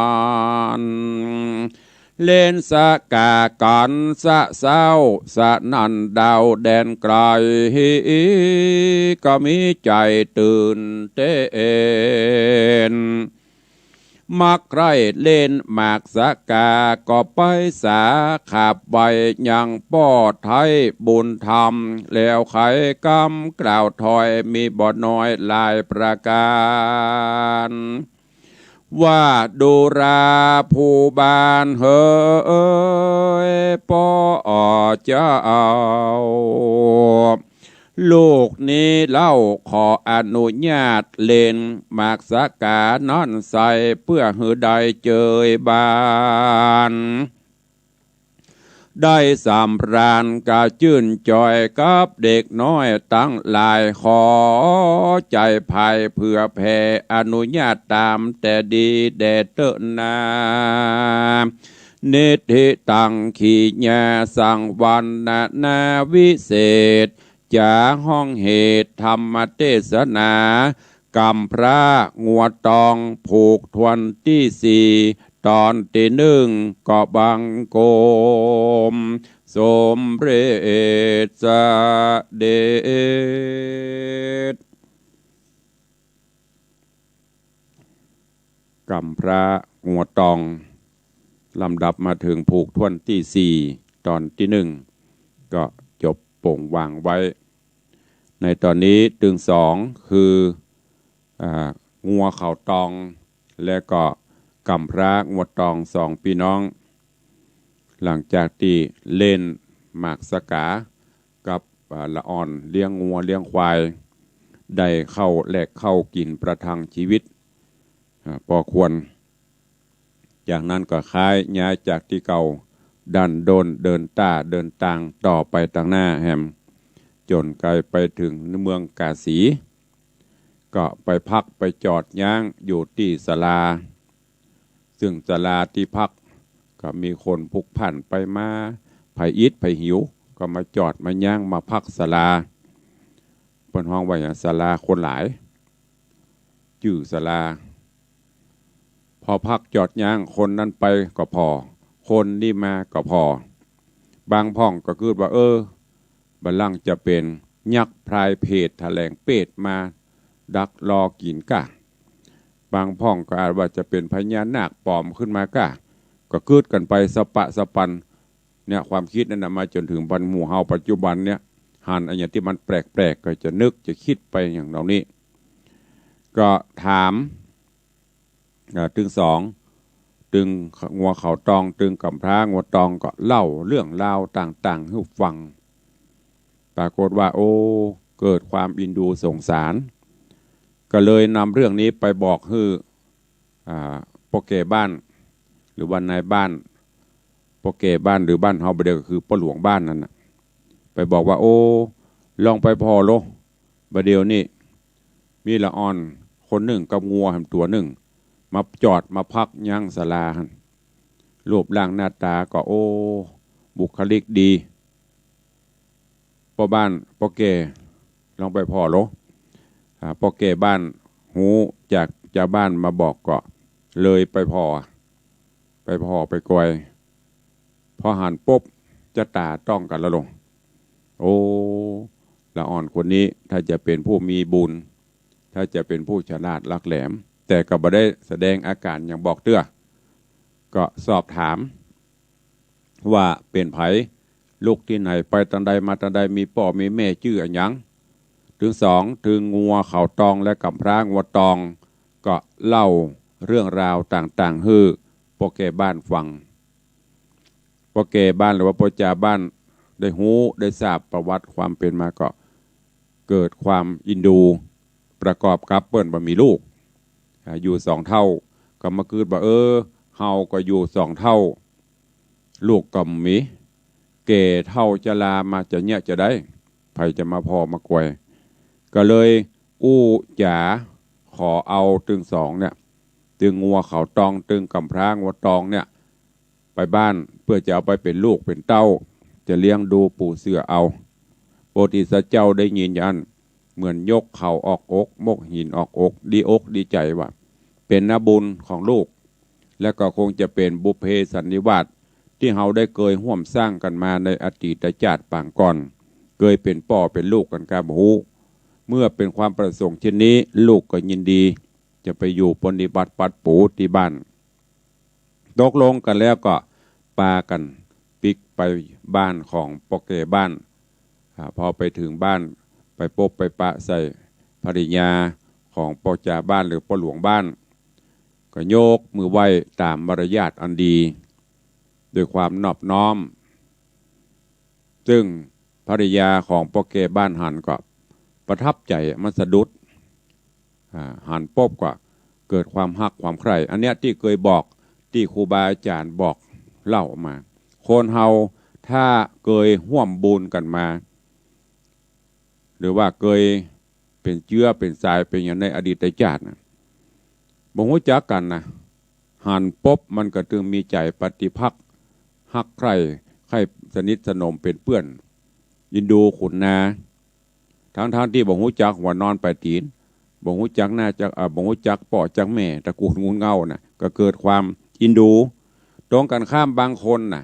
น เล่นสะกากั๋นสะเซ้า สะนั่นดาวแดนไก๋ ก็มีใจ๋ตื่นเต้น มักใคร่เล่นหมากสะกา ก็ไปสาขับไปยังป้อไท้บุญธรรม แล้วไขกำกล่าวถอยมีบ่น้อยหลายประก๋าน ว่าดูราผู้บ้านเหย ป้อเจ้า ลูกนี้เล่าขออนุญาตเล่นหมากสะกานั้นใส่ เปื้อหื้อได้เจยบาน ได้สำราญกระจื้นจ่อยกับเด็กน้อยตังหลาย ขอใจ๋ไพร่เผื่อแผ่อนุญาตต๋ามแต่ดีแด่เต๊อะนา นิทธิตัง กิริยาสังวรรณนาวิเศษ จ๋าฮ้องเหตุธรรมเตสนา ก๋ำพร้างัวตองผูกถ้วนตี้สี่ ต๋อนตี้นึ่ง ก็บังคมสมเร็จเสด็จ ก๋ำพร้างัวตอง ลำดับมาเถิงผูกถ้วนตี้สี่ ต๋อนตี้นึ่ง ก็จบโป๋งวางไว้ ในต๋อนนี้ตึงสอง คือ อ่า งัวเขาตอง และก็ก๋ำพร้างัวตองสองปี้น้อง หลังจากตี้เล่นหมากสะกากับ อ่า ละอ่อนเลี้ยงงัวเลี้ยงควาย ได้ข้าวแลกข้าวกิ๋นประทังชีวิต อ่า ปอควร จากนั้นก็ค้ายย้ายจากตี้เก่า ดั้นด้นเดินต้าเดินตางต่อไปตางหน้าแหม จ๋นไกลไปเถิงเมืองกาสี ก็ไปพักไปจอดย้างอยู่ตี้ศาลา ซึ่งศาลาตี้พักก็มีคนพลุกพล่านไปมา ใผอิดใผหิวก็มาจอดมาย้างมาพักศาลา เปิ้นฮ้องว่าหยัง ศาลาคนหลาย จื้อศาลา พอพักจอดย้างคนนั้นไปก็ผ่อ คนนี้มาก็ผ่อ บางพ่องก็กึ๊ดว่า เออ บ่าลังจะเป๋นยักษ์พรายเผตแถลงเปตมาดักรอกิ๋นก้า บางพ่องก็อาจว่าจะเป๋นพญานาคป๋อมขึ้นมาก้า ก็กึ๊ดกั๋นไปสะปะสะปัน เนี่ย ความกึ๊ดนั้นน่ะ มาจ๋นเถิงปันหมู่เฮาปัจจุบันเนี่ย หันอะหยังตี้มันแปลกๆ ก็จะนึกจะกึ๊ดไปอย่างเหล่านี้ ก็ถาม อ่า ตึงสอง ตึงงัวเขาตอง ตึงก๋ำพร้างัวตองก็เล่าเรื่องราวต่างๆ หื้อฟัง ปรากฏว่า โอ้ เกิดความอินดูสงสาร ก็เลยนำเรื่องนี้ไปบอกหื้อ อ่า ป้อแก่บ้าน หรือว่านายบ้าน ป้อแก่บ้าน หรือบ้านเฮาบ่าเดี่ยวก็คือป้อหลวงบ้านนั่นน่ะ ไปบอกว่า โอ้ ลองไปผ่อโล บ่าเดี่ยวนี้ มีละอ่อนคนนึ่งกับงัวแหมตั๋วนึ่ง มาจอดมาพักย้างศาลาหั้น รูปร่างหน้าต๋าก็ โอ้ บุคลิกดี ป้อบ้าน ป้อแก่ ลองไปผ่อโล อ่า ป้อแก่บ้าน ฮู้จากจาวบ้านมาบอกก็เลยไปผ่อ ไปผ่อไปกอย พอหันปุ๊บ จะต๋าต้องกั๋นละลง โอ้ ละอ่อนคนนี้ ถ้าจะเป๋นผู้มีบุญ ถ้าจะเป๋นผู้ฉลาดหลักแหลม แต่ก็บ่ได้แสดงอาก๋านหยังบอกเตื้อ ก็สอบถาม ว่าเป๋นใผ ลุกตี้ไหน ไปตางใดมาตางใด มีป้อมีแม่จื้ออะหยัง ตึงสอง ตึงงัวเขาตองและก๋ำพร้างัวตอง ก็เล่าเรื่องราวต่างๆ หื้อป้อแก่บ้านฟัง ป้อแก่บ้านหรือว่าป้อจาวบ้านได้ฮู้ได้ทราบประวัติความเป๋นมาก็เกิดความอินดู ประกอบกับเปิ้นบ่มีลูก อ่า อยู่สองเฒ่า ก็มากึ๊ดว่า เออ เฮาก็อยู่สองเฒ่า ลูกก็บ่มี แก่เฒ่าชรามาจะเยียะจะใด ใผจะมาผ่อมากอย ก็เลยอู้จ๋าขอเอาตึงสองเนี่ย ตึงงัวเขาตอง ตึงก๋ำพร้างัวตองเนี่ย ไปบ้านเปื้อจะเอาไปเป๋นลูกเป๋นเต้า จะเลี้ยงดูปู๋เสือเอา โพธิสัตว์เจ้าได้ยินอย่างนั้น เหมือนยกเขาออกอก มกหินออกอก ดีอกดีใจ๋ว่า เป๋นนาบุญของลูก และก็คงจะเป๋นบุพเพสันนิวาส ตี้เฮาได้เกยฮ่วมสร้างกั๋นมาในอดีตจาติปางก่อน เกยเป๋นป้อเป๋นลูกกั๋นก้าบ่ฮู้ เมื่อเป๋นความประสงค์เช่นนี้ ลูกก็ยินดี จะไปอยู่ปรนนิบัติปัดปู๋ตี้บ้าน ตกลงกั๋นแล้วก็ปากั๋นปิ๊กไปบ้านของป้อแก่บ้าน อ่า พอไปเถิงบ้าน ไปปบไปปะใส่ภริยาของป้อจ่าบ้านหรือป้อหลวงบ้าน ก็ยกมือไหว้ต๋ามมารยาทอันดี ด้วยความนอบน้อม ซึ่งภริยาของป้อแก่บ้านหันก็ประทับใจ๋ มันสะดุด อ่า หันปบก็เกิดความฮักความใคร่ อันเนี้ยตี้เกยบอก ตี้ครูบาอาจ๋ารย์บอกเล่ามา คนเฮาถ้าเกยฮ่วมบุญกั๋นมา หรือว่าเกยเป๋นเจื๊อเป๋นสายเป๋นหยังในอดีตจ๋าติน่ะ บ่ฮู้จักกั๋นนะ หันปบมันก็ตึงมีใจ๋ปฏิภักษ์ ฮักใคร่ ใค่สนิทสนมเป๋นเปื้อน อินดูขุนนา ทั้งๆ ตี้บ่ฮู้จักหัวนอนป๋ายตี๋น บ่ฮู้จักหน้าจัก อ่า บ่ฮู้จักป้อจักแม่ ตระกูลงูลเง่าน่ะ ก็เกิดความอินดู ตรงกั๋นข้ามบางคนน่ะ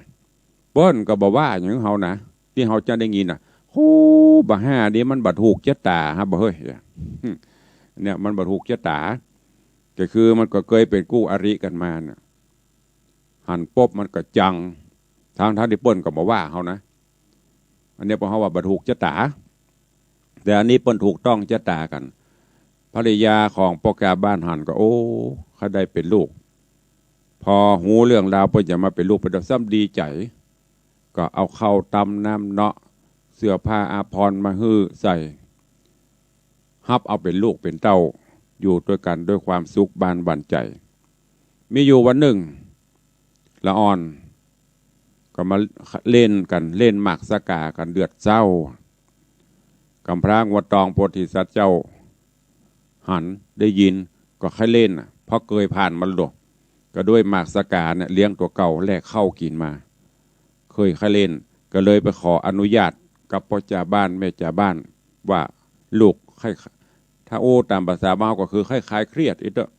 เปิ้นก็บ่ว่าหยังเฮานะ ตี้เฮาจะได้ยินน่ะ โห บ่าห้านี่มันบ่ถูกจะต๋าฮะ บ่าเฮ้ย เนี่ยมันบ่ถูกจะต๋า ก็คือมันก็เกยเป๋นกู้อริกั๋นมาน่ะ หันปบมันก็จัง ทั้งๆ ตี้เปิ้นก็บ่ว่าเฮานะ อันเนี้ยเปิ้นเฮาว่าบ่ถูกจะต๋า แต่อันนี้เปิ้นถูกต้องจะต๋ากั๋น ภริยาของป้อแก่บ้านหันก็ โอ้ ใค่ได้เป๋นลูก พอฮู้เรื่องราวเปิ้นจะมาเป๋นลูกเป๋นเต้าซ้ำดีใจ๋ ก็เอาข้าวต๋ำน้ำเนาะ เสื้อผ้าอาภรณ์มาหื้อใส่ ฮับเอาเป๋นลูกเป๋นเต้า อยู่ตวยกั๋นตวยความสุขบานหวั่นใจ๋ มีอยู่วันนึ่ง ละอ่อนก็มาเล่นกั๋น เล่นหมากสะก๋ากั๋นเดือดเซ้า ก๋ำพร้างัวตองโพธิสัตว์เจ้าหันได้ยินก็ใค่เล่นน่ะ เพราะเกยผ่านมาแล้ว ก็ด้วยหมากสะก๋าเนี่ยเลี้ยงตั๋วเก่าแลกข้าวกิ๋นมา เกยใค่เล่น ก็เลยไปขออนุญาตกับป้อจ่าบ้านแม่จ่าบ้านว่าลูกใค่ ถ้าอู้ต๋ามภาษาบ้านก็คือใค่คลายเครียดอิเต๊อะ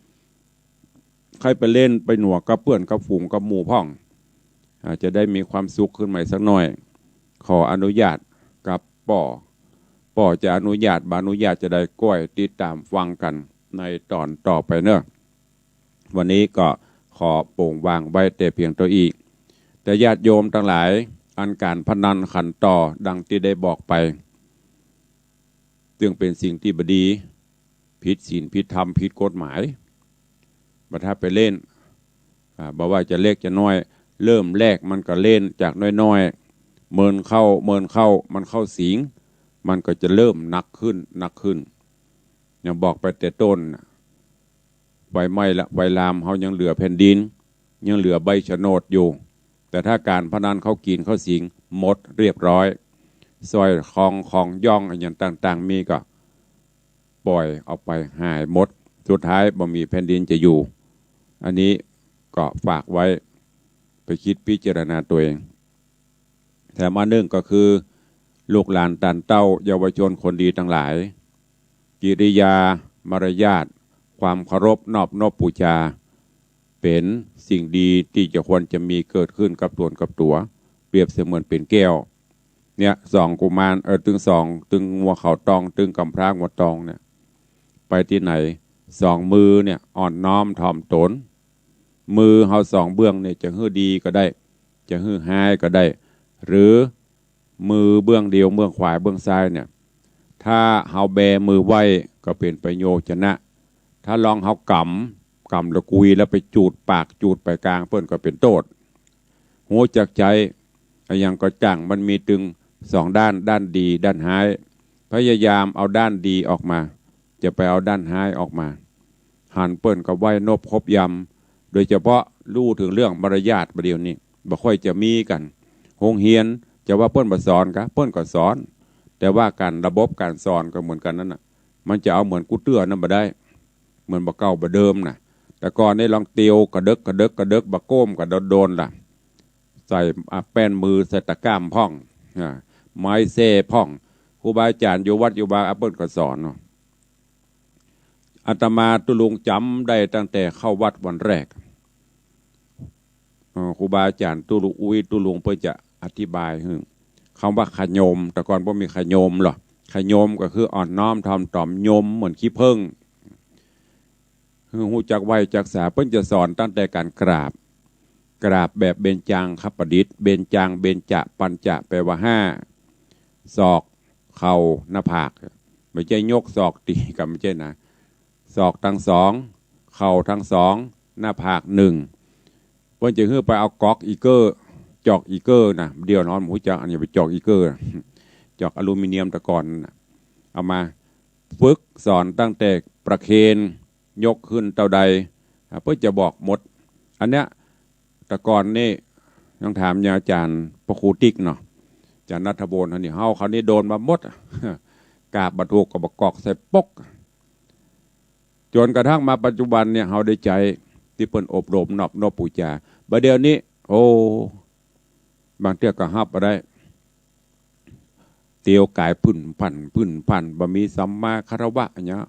ใค่ไปเล่นไปหนวกกับเปื้อนกับฝูงกับหมู่พ่อง อาจจะได้มีความสุขขึ้นใหม่สักหน่อย ขออนุญาตกับป้อ ป้อจะอนุญาตบ่อนุญาตจาใด ก้อยติดต๋ามฟังกั๋นในต๋อนต่อไปเนาะ วันนี้ก็ขอโป๋งวางไว้แต่เพียงเต้าอี้ แต่ญาติโยมตังหลาย อันก๋านพนันขันต่อดังตี้ได้บอกไป ซึ่งเป๋นสิ่งตี้บ่ดี ผิดศีลผิดธรรมผิดกฎหมาย บ่ถ้าไปเล่น อ่า บ่ว่าจะเล็กจะน้อย เริ่มแรกมันก็เล่นจากน้อยๆ เมินเข้า เมินเข้า มันเข้าสิง มันก็จะเริ่มหนักขึ้น หนักขึ้น อย่างบอกไปแต่ต้นน่ะ ไฟไหม้ละ ไฟลาม เฮายังเหลือแผ่นดิน ยังเหลือใบโฉนดอยู่ แต่ถ้าก๋านพนันเข้ากิ๋นเข้าสิง หมดเรียบร้อย สร้อยคอทองของหยองอะหยังต่างๆ มีก็ ป่อยเอาไปหายหมด สุดท้ายบ่มีแผ่นดินจะอยู่ อันนี้ก็ฝากไว้ ไปคิดพิจารณาตัวเอง แถมอันนึ่งก็คือ ลูกหลานต้านเต้าเยาวชนคนดีตังหลาย กิริยามารยาท ความเคารพนอบนบปู๋จา เป๋นสิ่งดีตี้จะควรจะมีเกิดขึ้นกับต๋นกับตั๋ว เปรียบเสมือนเป๋นแก้ว เนี่ย สองกุมาร เอ่อ ตึงสอง ตึงงัวขาวตอง ตึงก๋ำพร้างัวตองเนี่ย ไปตี้ไหน สองมือเนี่ย อ่อนน้อมถ่อมต๋น มือเฮาสองเบื้องเนี่ย จะหื้อดีก็ได้ จะหื้อฮ้ายก็ได้ หรือมือเบื้องเดียว เบื้องขวา เบื้องซ้ายเนี่ย ถ้าเฮาแบมือไหว้ก็เป๋นประโยชนะ ถ้าลองเฮากำ กำแล้วกุยแล้วไปจูดปากจูดไปกลางเปิ้นก็เป๋นโต้ษ ฮู้จักใจ๊ อะหยังก็จ้างมันมีตึงสองด้าน ด้านดี ด้านฮ้าย พยายามเอาด้านดีออกมา จะไปเอาด้านฮ้ายออกมา หันเปิ้นก็ไหว้นบครบยำ โดยเฉพาะฮู้เถิงเรื่องมารยาทบ่าเดี่ยวนี้ บ่ค่อยจะมีกั๋น โฮงเฮียนจะว่าเปิ้นบ่สอนกา เปิ้นก็สอน แต่ว่าก๋านระบบก๋านสอนก็เหมือนกั๋นนั้นน่ะ มันจะเอาเหมือนกู้เตื้อนั้นบ่ได้ เหมือนบ่าเก่าบ่าเดิมน่ะ แต่ก่อนนี่ลองเตียวกระเดิกกระเดิกกระเดิก บ่าก้มก็โดนๆ ล่ะ ใส่ อ่ะ แป้นมือใส่ตะกร้ามพ่อง อ่า ไม้แส้พ่อง ครูบาอาจ๋ารย์อยู่วัดอยู่วา อ่ะ เปิ้นก็สอนเนาะ อาตมาตุ๊ลุงจ๋ำได้ตั้งแต่เข้าวัดวันแรก เอ่อ ครูบาอาจ๋ารย์ตุ๊ลุงอุ๊ยตุ๊ลุงเปิ้นจะอธิบายหื้อ กำว่าขะโยม แต่ก่อนบ่มีขะโยมหรอก ขะโยมก็คืออ่อนน้อมถ่อมต๋น โยมเหมือนขี้เผิ้ง หื้อฮู้จักไหว้จักสา เปิ้นจะสอนตั้งแต่ก๋านกราบ กราบแบบเบญจังคประดิษฐ์ เบญจัง เบญจะ ปัญจะ แปลว่าห้า ศอก เข่า หน้าผาก บ่ใจ้ยกศอกตี๋ ก็บ่ใจ้นะ ศอกตังสอง เข่าตังสอง หน้าผากหนึ่ง เปิ้นจะหื้อไปเอาก๊อกอี้เก้อ จอกอี้เก้อนะ เดี๋ยวน้องฮู้จัก อันนี้ไปจอกอี้เก้อ จอกอลูมิเนียมแต่ก่อนน่ะ เอามาฝึกสอนตั้งแต่ประเคน ยกขึ้นเต้าใด อ่า เปิ้นจะบอกหมด อันเนี้ย แต่ก่อนนี่ยังถามยังอาจ๋ารย์พระครูติ๊กเนาะ อาจ๋ารย์ณัฐบล อันนี้เฮา คราวนี้โดนมาหมด กราบบ่ถูกก็บอกก๊อกใส่ปก จ๋นกระทั่งมาปัจจุบันเนี่ย เฮาได้ใจ๊ตี้เปิ้นอบรมนอบนบปู๋จา บ่าเดี่ยวนี้ โอ้ บางเตื้อก็ฮับบ่ได้ เตียวก๋ายผึ่นผัน ผึ่นผัน บ่มีสัมมาคารวะอะหยัง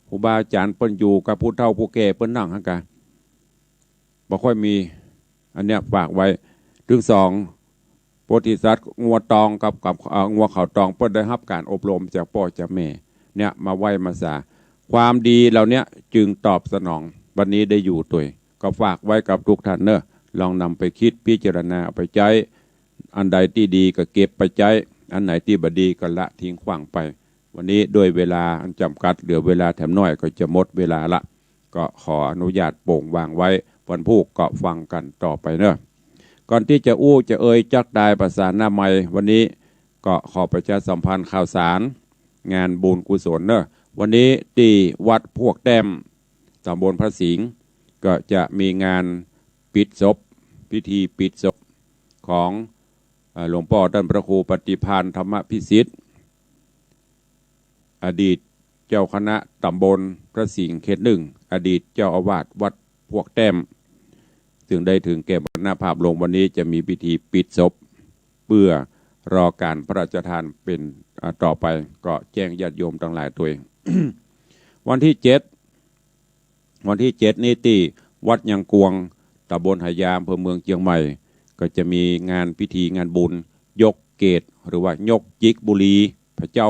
ครูบาอาจ๋ารย์เปิ้นอยู่กับผู้เฒ่าผู้แก่เปิ้นนั่งหั้นกา บ่ค่อยมี อันเนี้ยฝากไว้ ตึงสอง โพธิสัตว์งัวตองกับ กับ เอ่อ งัวเขาตอง เปิ้นได้ฮับก๋านอบรมจากป้อจากแม่เนี่ย มาไหว้มาสา ความดีเหล่าเนี้ยจึงตอบสนอง วันนี้ได้อยู่ตวย ก็ฝากไว้กับทุกท่านเนาะ ลองนำไปกึ๊ดพิจารณาเอาไปใจ๊ อันใดตี้ดีก็เก็บไปใจ๊ อันไหนตี้บ่ดีก็ละทิ้งขว้างไป วันนี้ด้วยเวลาอันจ๋ำกัด เหลือเวลาแถมน้อยก็จะหมดเวลาละ ก็ขออนุญาตโป่งวางไว้ วันพูกก็ฟังกั๋นต่อไปเนาะ ก่อนตี้จะอู้จะเอ่ยจักตายประสาทหน้าไมค์ วันนี้ก็ขอประชาสัมพันธ์ข่าวสารงานบุญกุศลเนาะ วันนี้ตี้วัดพวกแต้ม ต๋ำบลพระสิงห์ ก็จะมีงานปิดศพ พิธีปิดศพของ เอ่อ หลวงป้อต้านพระครูปฏิภาณธรรมพิสิทธิ์ อดีตเจ้าคณะต๋ำบลพระสิงห์เขตหนึ่ง อดีตเจ้าอาวาสวัดพวกแต้ม ซึ่งได้ถึงแก่มรณภาพลง วันนี้จะมีพิธีปิดศพ เปื้อรอก๋านพระราชทานเป๋น อ่า ต่อไป ก็แจ้งญาติโยมตังหลายตวย วันตี้เจ็ด วันตี้เจ็ดนี้ตี้วัดยังกวง ต๋ำบลหายา อำเภอเมืองเจียงใหม่ ก็จะมีงานพิธีงานบุญยกเกศ หรือว่ายกจิกบุรีพระเจ้า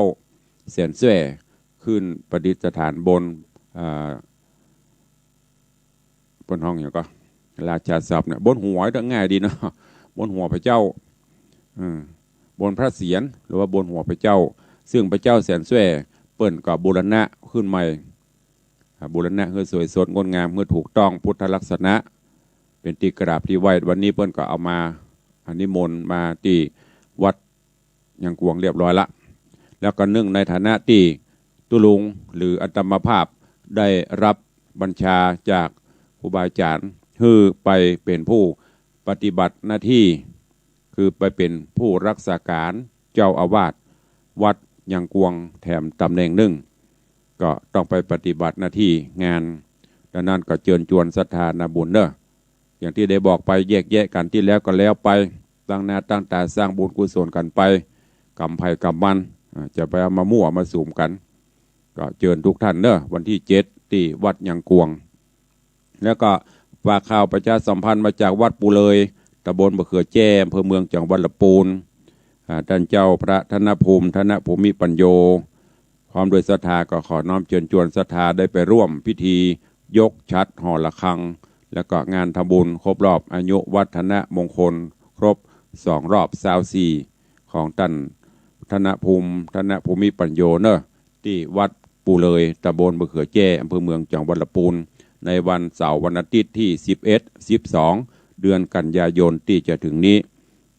แสนแสว่ ขึ้นประดิษฐานบน อ่า บนห้องหยังก่อ ราชาศัพท์เนี่ย บนหัว ง่ายดีเนาะ บนหัวพระเจ้า อืม บนพระเศียร หรือว่าบนหัวพระเจ้า ซึ่งพระเจ้าแสนแสว่เปิ้นก็บูรณะขึ้นใหม่ อ่า บูรณะหื้อสวยสดงดงาม หื้อถูกต้องพุทธลักษณะ เป๋นตี้กราบตี้ไหว้ วันนี้เปิ้นก็เอามา อ่า นิมนต์มาตี้วัดยังกวงเรียบร้อยละ แล้วก็เนื่องในฐานะตี้ตุ๊ลุงหรืออาตมาภาพได้รับบัญชาจากครูบาอาจ๋ารย์ หื้อไปเป๋นผู้ปฏิบัติหน้าตี้ คือไปเป๋นผู้รักษาก๋านเจ้าอาวาสวัดยังกวงแถมต๋ำแหน่งนึ่ง ก็ต้องไปปฏิบัติหน้าตี้งาน ดังนั้นก็เจิญจวนศรัทธานาบุญเนาะ อย่างตี้ได้บอกไป แยกแยะกั๋นตี้แล้วก็แล้วไป ตั้งหน้าตั้งต๋าสร้างบุญกุศลกั๋นไป กำใผกำมัน อ่า จะไปเอามามั่วมาสุมกั๋น ก็เจิญทุกท่านเนาะ วันตี้เจ็ดตี้วัดยังกวง แล้วก็ฝากข่าวประชาสัมพันธ์มาจากวัดปู่เลย ต๋ำบลบ่าเขือแจ้ อำเภอเมือง จังหวัดละปูน อ่า ต้านเจ้าพระธนภูมิ ธนภูมิปัญโญ พร้อมด้วยศรัทธา ก็ขอน้อมเจิญจวนศรัทธาได้ไปร่วมพิธียกฉัตรหอระฆัง แล้วก็งานทำบุญครบรอบอายุวัฒนมงคลครบสองรอบซาวสี่ ของต้านธนภูมิ ธนภูมิปัญโญเนาะ ตี้วัดปู่เลย ต๋ำบลบ่าเขือแจ้ อำเภอเมือง จังหวัดละปูน ในวันเสาร์วันอาทิตย์ตี้สิบเอ็ด สิบสอง เดือนกันยายนตี้จะถึงนี้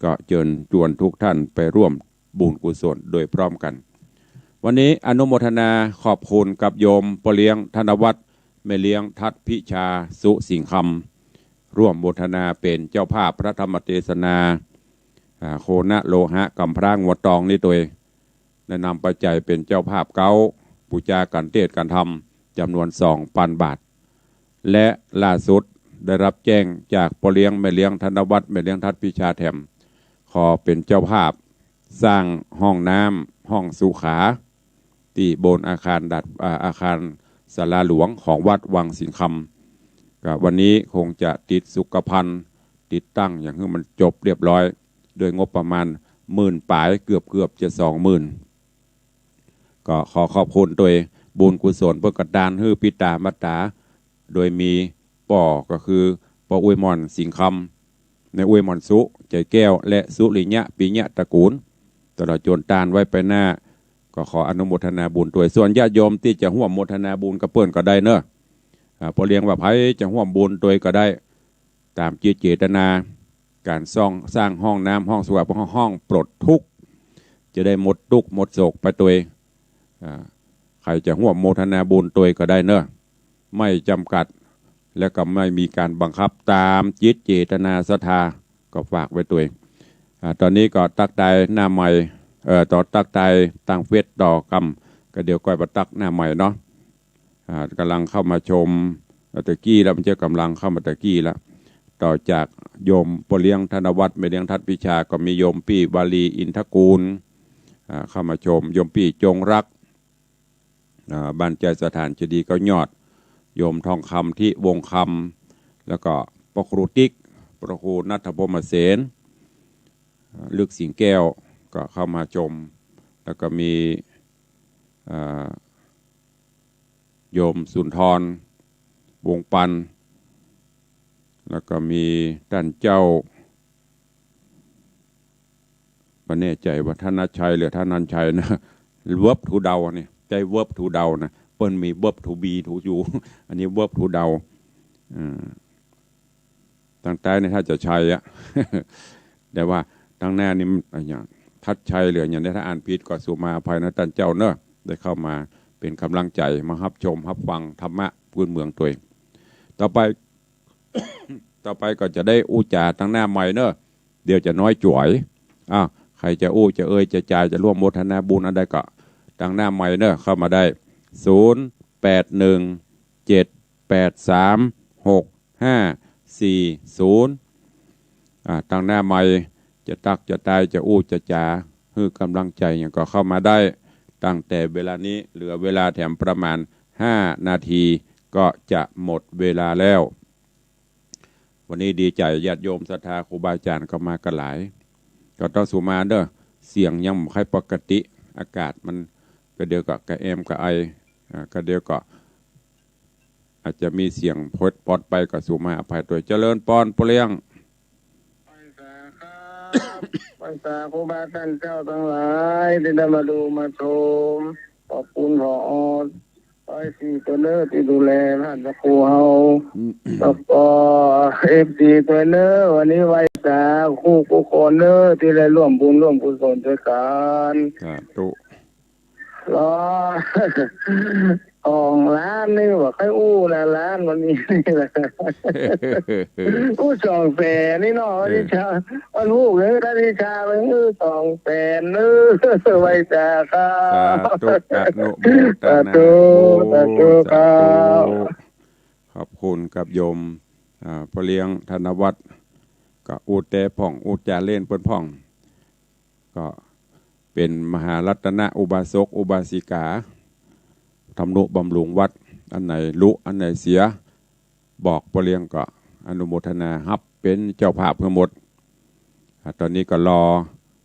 ก็เจิญจวนทุกท่านไปร่วมบุญกุศลโดยพร้อมกั๋น วันนี้อนุโมทนาขอบคุณกับโยมป้อเลี้ยงธนวัฒน์ แม่เลี้ยงทัดพิชา สุสิงห์คำ ร่วมโมทนาเป๋นเจ้าภาพพระธรรมเตสนา อ่า โคณะโลหะกำพร้างัวตองนี้ตวย ได้นำปัจจัยเป๋นเจ้าภาพเก๊า ปู๋จากานเตสน์การธรรม จ๋ำนวนสองปันบาท และล่าสุดได้รับแจ้งจากป้อเลี้ยงแม่เลี้ยงธนวัฒน์ แม่เลี้ยงทัดพิชาแถม ขอเป๋นเจ้าภาพสร้างห้องน้ำ ห้องสุขา ตี้บนอาคารดาด อ่า อาคารศาลาหลวงของวัดวังสิงห์คำ ก็วันนี้คงจะติดสุขภัณฑ์ ติดตั้งอย่างหื้อมันจบเรียบร้อย ด้วยงบประมาณหมื่นป๋าย เกือบๆ จะสองหมื่น ก็ขอขอบคุณตวยบุญกุศลเปิ้นกระตานหื้อปิต๋ามัตต๋า โดยมีป้อก็คือป้ออุ๊ยหม่อน สิงห์คำ แม่อุ๊ยหม่อน สุใจ๋แก้ว และสุริยะ ปิยะตระกูล ตลอดจ๋นต้านไว้ไปหน้า ก็ขออนุโมทนาบุญตวย ส่วนญาติโยมตี้จะฮ่วมโมทนาบุญกับเปิ้นก็ได้เนาะ อ่า ป้อเลี้ยงว่าใผจะฮ่วมบุญตวยก็ได้ ต๋ามจิตเจตนา ก๋านซ่อง สร้างห้องน้ำ ห้องสวด ห้อง ห้องปลดทุกข์ จะได้หมดตุ๊กข์หมดโศกไปตวย อ่า ใผจะฮ่วมโมทนาบุญตวยก็ได้เนาะ ไม่จ๋ำกัด และก็ไม่มีก๋านบังคับ ต๋ามจิตเจตนาศรัทธา ก็ฝากไว้ตวย อ่า ต๋อนนี้ก็ตั๊กตายหน้าใหม่ เอ่อ ต๋อนตั๊กตายตางเฟซต่อก่ำ ก็เดี๋ยวก้อยมาตั๊กหน้าใหม่เนาะ อ่า ก่ำลังเข้ามาชม อ่า ตะกี้แล้ว มันจะก่ำลังเข้ามาตะกี้แล้ว ต่อจากโยมป้อเลี้ยงธนวัฒน์ แม่เลี้ยงทัดพิชา ก็มีโยมปี้วาลี อินทกูล อ่า เข้ามาชม โยมปี้จงรัก อ่า บ้านใจ๋สถานเจดีย์เก้ายอด โยมทองคำ ทิวงศ์คำ แล้วก็ป้อครูติ๊ก ป้อครูณัฐพรหมเสน อ่า ลึกสิงแก้ว ก็เข้ามาชม แล้วก็มี อ่า โยมสุนทร วงศ์ปัน แล้วก็มีต้านเจ้า บ่แน่ใจ๋ว่าธนชัยหรือธนัญชัยนะ verb to down เนี่ย ใจ๊ verb to down นะ เปิ้นมี verb to be to you อันนี้ verb to down อ่า ตางใต้นี่ถ้าจะชัยอะ แต่ว่าตางหน้านี่มันอะหยัง ทัดชัยหรืออะหยังเนี่ย ถ้าอ่านผิดก็สุมาอภัยนะต้านเจ้าเนาะ ได้เข้ามาเป๋นก๋ำลังใจ๋ มาฮับชมฮับฟังธรรมะพื้นเมืองตวย ต่อไป ต่อไปก็จะได้อู้จ๋าตางหน้าใหม่เนาะ เดี๋ยวจะน้อยจ๋วย อ้าว ใผจะอู้จะเอ่ยจะจ๋าจะฮ่วมโมทนาบุญอันใดก็ตางหน้าใหม่เนาะ เข้ามาได้ ศูนย์ แปด หนึ่ง เจ็ด แปด สาม หก ห้า สี่ ศูนย์ อ่า ตางหน้าใหม่ จะตั๊กจะตาย จะอู้จะจ๋า หื้อก๋ำลังใจ๋หยังก็เข้ามาได้ ตั้งแต่เวลานี้ เหลือเวลาแถมประมาณห้านาที ก็จะหมดเวลาแล้ว วันนี้ดีใจ๋ ญาติโยมศรัทธาครูบาอาจ๋ารย์ก็มากั๋นหลาย ก็ต้องสุมาเนาะ เสียงยังบ่ค่อยปกติ อากาศมัน ก็เดี๋ยวก็กระแอมกระไอ อ่า ก็เดี๋ยวก็ อาจจะมีเสียงพดปอดไปก็สุมาอภัยตวย เจริญปอนป้อเลี้ยง ไหว้สาครับ ไหว้สาครูบาต้านเจ้าตังหลายตี้ได้มาดูมาชม ขอบคุณ ผอ. ร้อยสี่ ตวยเน้อตี้ดูแลต้านพระครูเฮา อืม แล้วก็ เอฟซี ตวยเน้อ วันนี้ไหว้สาครูกู้คนเน้อตี้ได้ฮ่วมบุญฮ่วมกุศลตวยกั๋น สาธุ รอ สองล้านนี่บ่ค่อยอู้นะ ล้านวันนี้ อู้สองแสนนี่เนาะ เออ วันนี้เช้า วันฮูกเลย วันนี้เช้า เออ สองแสน เออ ไหว้สาครับ สาธุ อนุโมทนา สาธุ บุญ สาธุ สาธุ ครับ ขอบคุณครับโยม อ่า ป้อเลี้ยงธนวัฒน์ ก็อู้แต๊พ่อง อู้จ๋าเล่นเปิ้นพ่อง ก็เป๋นมหารัตนะอุบาสกอุบาสิกา ทำนุบำรุงวัด อันไหนลุอันไหนเสีย บอกป้อเลี้ยงก็อนุโมทนาฮับเป๋นเจ้าภาพหื้อหมด อ่า ต๋อนนี้ก็รอ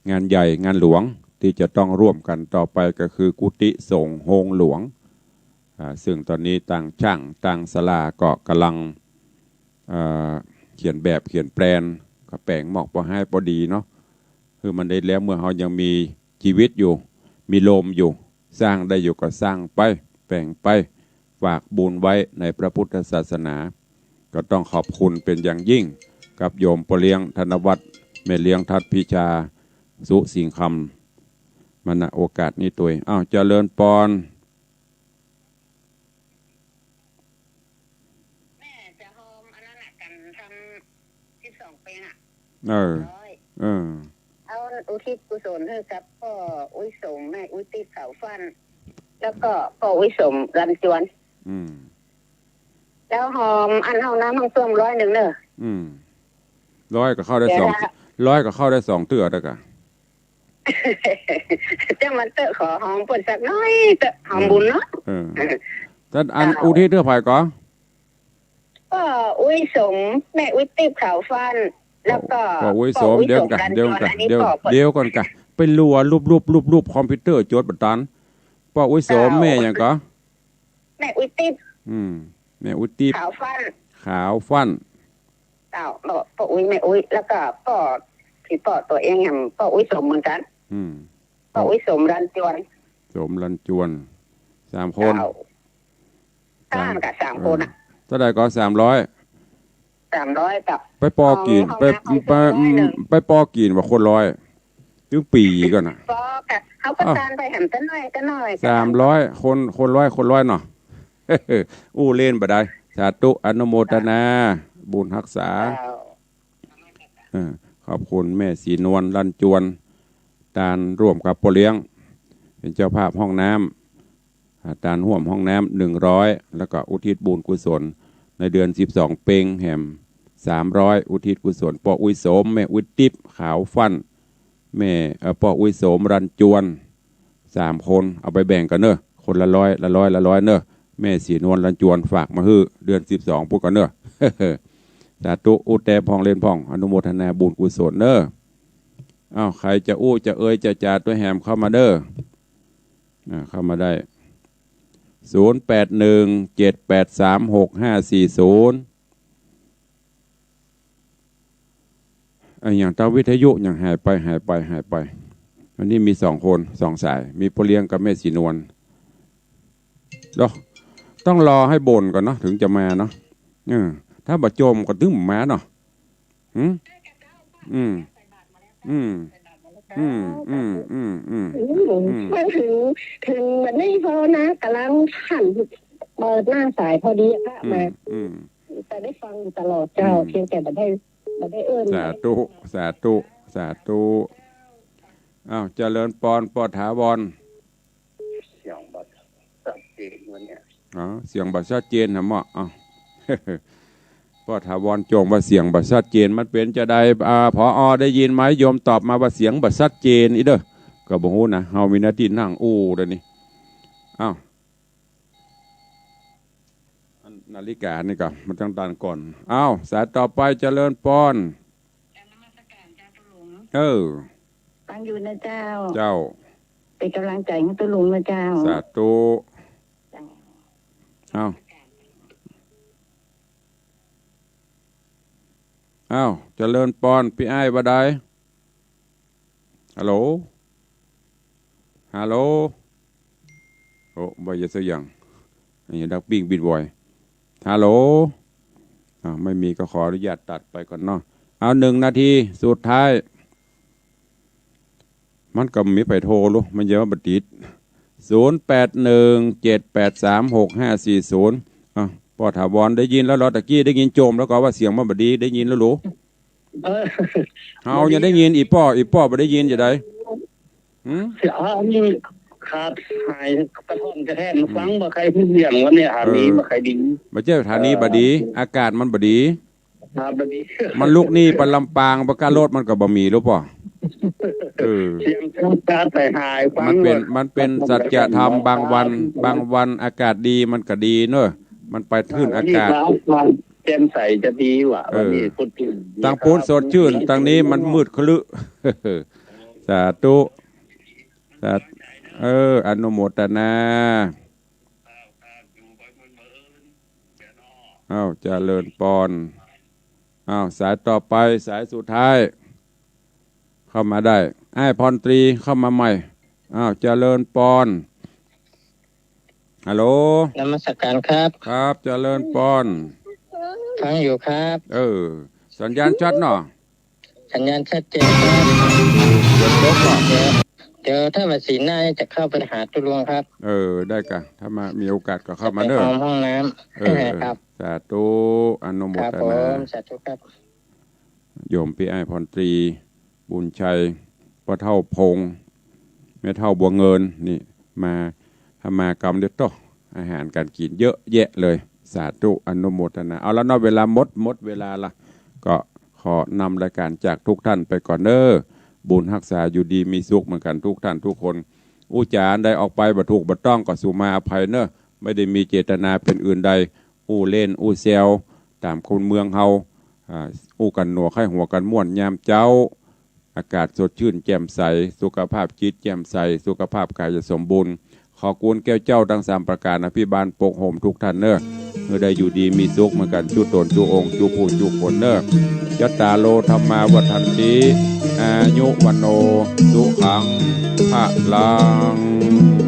งานใหญ่งานหลวงตี้จะต้องฮ่วมกั๋นต่อไปก็คือกุฏิสงฆ์โฮงหลวง อ่า ซึ่งต๋อนนี้ตางจ้างตางศาลาก็ก่ำลัง เอ่อ เขียนแบบเขียนแปลน ก็แป๋งหมอกปอฮ้ายปอดีเนาะ หื้อมันได้แล้ว เมื่อเฮายังมีจีวิตอยู่ มีลมอยู่ สร้างได้อยู่ก็สร้างไป แป๋งไป ฝากบุญไว้ในพระพุทธศาสนา ก็ต้องขอบคุณเป๋นอย่างยิ่งกับโยมป้อเลี้ยงธนวัฒน์ แม่เลี้ยงทัดพิชา สุสิงห์คำ มา ณ โอกาสนี้ตวย อ้าว เจริญปอน แม่จะฮอมอันนั้นน่ะ กั๋นทำสิบสองเพลงอะ เออ ร้อย เออ เอาอุทิศกุศลหื้อกับป้ออุ๊ยสม แม่อุ๊ยติ๊บเขาฟั่น แล้วก็ป้ออุ๊ยสมลำจวน อืม แล้วฮอมอันห้องน้ำห้องส้วมร้อยนึ่งเน้อ อืม ร้อยก็เข้าได้สอง เดี๋ยวนะ ร้อยก็เข้าได้สองเตื้อแล้วกะ เจ้ามันเต๊อะ ขอฮอมเปิ้นสักหน้อยเต๊อะ ฮอมบุญเนาะ เออ เออ ต้านอัน เจ้า อุทิศหื้อใผก่อ ป้ออุ๊ยสม แม่อุ๊ยติ๊บเขาฟั่น แล้วก็ ป้ออุ๊ยสม ป้ออุ๊ยสม เดี๋ยวก่อน ลำจวน เดี๋ยวก่อน อันนี้ เดี๋ยว ป้อเปิ้น เดี๋ยวก่อนกะ ไปลัวรูปๆๆๆ คอมพิวเตอร์จดบ่ตัน ป้ออุ๊ยสม เจ้า แม่หยังก่อ แม่อุ๊ยติ๊บ อืม แม่อุ๊ยติ๊บ ขาวฟั่น ขาวฟั่น เจ้า ป้ออุ๊ย แม่อุ๊ย แล้วก็ป้อ ตี้ป้อตั๋วเองแหม ป้ออุ๊ยสมเหมือนกั๋น อืม ป้ออุ๊ยสม รันจวน สม รันจวน สามคน เจ้า สาม สามคน เออ น่ะ เต้าใดก่อ สามร้อย สามร้อย เจ้า ไปป้อกี่ ของ ไป ของ ไป สองร้อย อืม เน่อ ไปป้อกี่ว่าคนละร้อย ตึงปี๋ก่อน่ะ ป้อก่ะ เขาก็ อ้าว ตานไปแหมเต้าน้อย เต้าน้อย สามร้อย คน คนละร้อย คนละร้อยเนาะ อู้เล่นบ่ได้ สาธุ อนุโมทนา บุญฮักษา เจ้า เออ ขอบคุณแม่ศรีนวล รันจวน ตานร่วมกับป้อเลี้ยง เป๋นเจ้าภาพห้องน้ำ อ่า ตานฮ่วมห้องน้ำ หนึ่งร้อย แล้วก็อุทิศบุญกุศล ในเดือนสิบสอง เพ็งแหม สามร้อย อุทิศกุศล ป้ออุ๊ยสม แม่อุ๊ยติ๊บ ขาวฟั่น แม่ เอ่อ ป้ออุ๊ยสม รันจวน สามคน เอาไปแบ่งกั๋นเน่อ คนละร้อย ละร้อย ละร้อยเน่อ แม่ศรีนวล รันจวน ฝากมาหื้อ เดือนสิบสอง ปู๊นก่อเน่อ สาธุ อู้แต๊พ่องเล่นพ่อง อนุโมทนาบุญกุศลเน่อ อ้าว ใผจะอู้จะเอยจะจ๋าตวยแหมเข้ามาเน่อ อ่า เข้ามาได้ ศูนย์แปดหนึ่ง เจ็ดแปดสาม หกห้าสี่ศูนย์ อะหยัง ตาวิทยุหยังหายไป หายไป หายไป อันนี้มีสองคน สองสาย มีป้อเลี้ยงกับแม่ศรีนวล เดี๋ยว ต้องรอหื้อบ่นก่อนเนาะ ถึงจะมาเนาะ เออ ถ้าบ่โจมก็ตึงบ่มาเนาะ หืม อืม อืม อืม อืม อืม อืม อืม อืม อืม มาถึง ถึงวันนี้พอนะ ก่ำลังหันเปิดหน้าสายพอดีอะ อืม มา อืม แต่ได้ฟังอยู่ตลอดเจ้า อืม เพียงแต่บ่ได้ บ่ได้เอิ้น สาธุ สาธุ สาธุ อ้าว เจริญปอน ป้อถาวร เสียงบ่ชัดเจนวันเนี้ย อ๋อ เสียงบ่ชัดเจนนะเมาะ อ้าว ป้อถาวรจ้วงว่าเสียงบ่ชัดเจน มันเป๋นจาใด อ่า ผอ ได้ยินไหม โยมตอบมาว่าเสียงบ่ชัดเจน อี้เด้อ ก็บ่ฮู้นะ เฮามีหน้าตี้นั่งอู้เดี๋ยวนี้ อ้าว อันนาฬิกานี่ก็มาตั้งตานก่อน อ้าว สายต่อไป เจริญปอน เออ ฟังอยู่นะเจ้า เจ้า เป๋นก๋ำลังใจ๋หื้อตุ๊ลุงนะเจ้า สาธุ เจ้า อ้าว อ้าว เจริญปอน ปี้อ้ายว่าใด ฮัลโหล ฮัลโหล โอ้ บ่าเยียะสักอย่าง อันนี้ดังปิ้งบิดวอย ฮัลโหล อ่า ไม่มีก็ขออนุญาตตัดไปก่อนเนาะ เอา หนึ่งนาทีสุดท้าย มันก็บ่มีใผโทรลุ มันเยียะว่าบ่ติด ศูนย์แปดหนึ่ง เจ็ดแปดสาม หกห้าสี่ศูนย์ อ่ะ ป้อถาวรได้ยินแล้วเหรอ ตะกี้ได้ยินโจมแล้วก่อว่าเสียงมันบ่ดี ได้ยินแล้วลุ เออ เฮายังได้ยิน อี่ป้อ อี่ป้อบ่ได้ยินจาใด หืม เสียง อ๋อ อันนี้ขาดหายกระท่อนกระแท่น อืม ฟังบ่ใค่ฮู้เสียงวันนี้ หานี้ เออ บ่ใค่ดี บ่ใจ้หานี้บ่ดี อ่า อากาศมันบ่ดี ครับ บ่ดี มันลุกนี่ไปลำปาง บ่กล้ารถมันก็บ่มีลุป้อ เออ เสียงขาดไปหายฟัง มันเป๋น บ่ มันเป๋นสัจธรรม บางวัน บางวันอากาศดีมันก็ดีเนาะ มันไปทื้นอากาศ วันนี้ฟ้าแจ่มใสจะดีว่ะ เออ วันนี้พูดถึง ตางปู๊นสดจื้น ตางนี้มันมืดครึ สาธุ สาธุ เออ อนุโมทนา อ้าว เจริญปอน อ้าว สายต่อไป สายสุดท้าย เข้ามาได้ อ้ายพรตรีเข้ามาใหม่ อ้าว เจริญปอน ฮัลโหล นมัสการครับ ครับ เจริญปอน ฟังอยู่ครับ เออ สัญญาณชัดเนาะ สัญญาณชัดเจนครับ ฝนตกเนาะ เดี๋ยว เดี๋ยวถ้าว่าสีหน้าจะเข้าไปหาตุ๊ลุงครับ เออ ได้ก่ะ ถ้ามา มีโอกาสก็เข้ามาเน่อ จะไปห้อง ห้องน้ำ เออ ครับ สาธุ อนุโมทนา ครับผม สาธุครับ โยมปี้อ้ายพรตรี บุญชัย ป้อเฒ่าพงษ์ แม่เฒ่าบัวเงิน นี่ มา ถ้ามากำเดียวโต๊ะ อาหารก๋านกิ๋นเยอะแยะเลย สาธุ อนุโมทนา เอาละเนาะ เวลาหมด หมดเวลาละ ก็ขอนำรายการจากทุกท่านไปก่อนเน่อ บุญฮักษาอยู่ดีมีสุขเหมือนกั๋นทุกท่านทุกคน อู้จ๋าอันใดออกไปบ่ถูกบ่ต้องก็สุมาอภัยเน่อ ไม่ได้มีเจตนาเป๋นอื่นใด อู้เล่นอู้แซว ต๋ามคนเมืองเฮา อ่า อู้กั๋นหนัวใค่หัวกั๋นม่วนยามเจ๊า อากาศสดจื้นแจ่มใส สุขภาพจิตแจ่มใส สุขภาพก๋ายจะสมบูรณ์ ข ขอกูลแก้วเจ้าตังสามประก๋านอภิบาลปกโฮมทุกท่านเน่อ หื้อได้อยู่ดีมีสุขเหมือนกั๋นจุ๊ต๋นจุ๊องค์จุ๊ผู้จุ๊คนเน่อ จัตตาโร ธัมมา วัฑฒันติ อายุ วัณโณ สุขัง พะลัง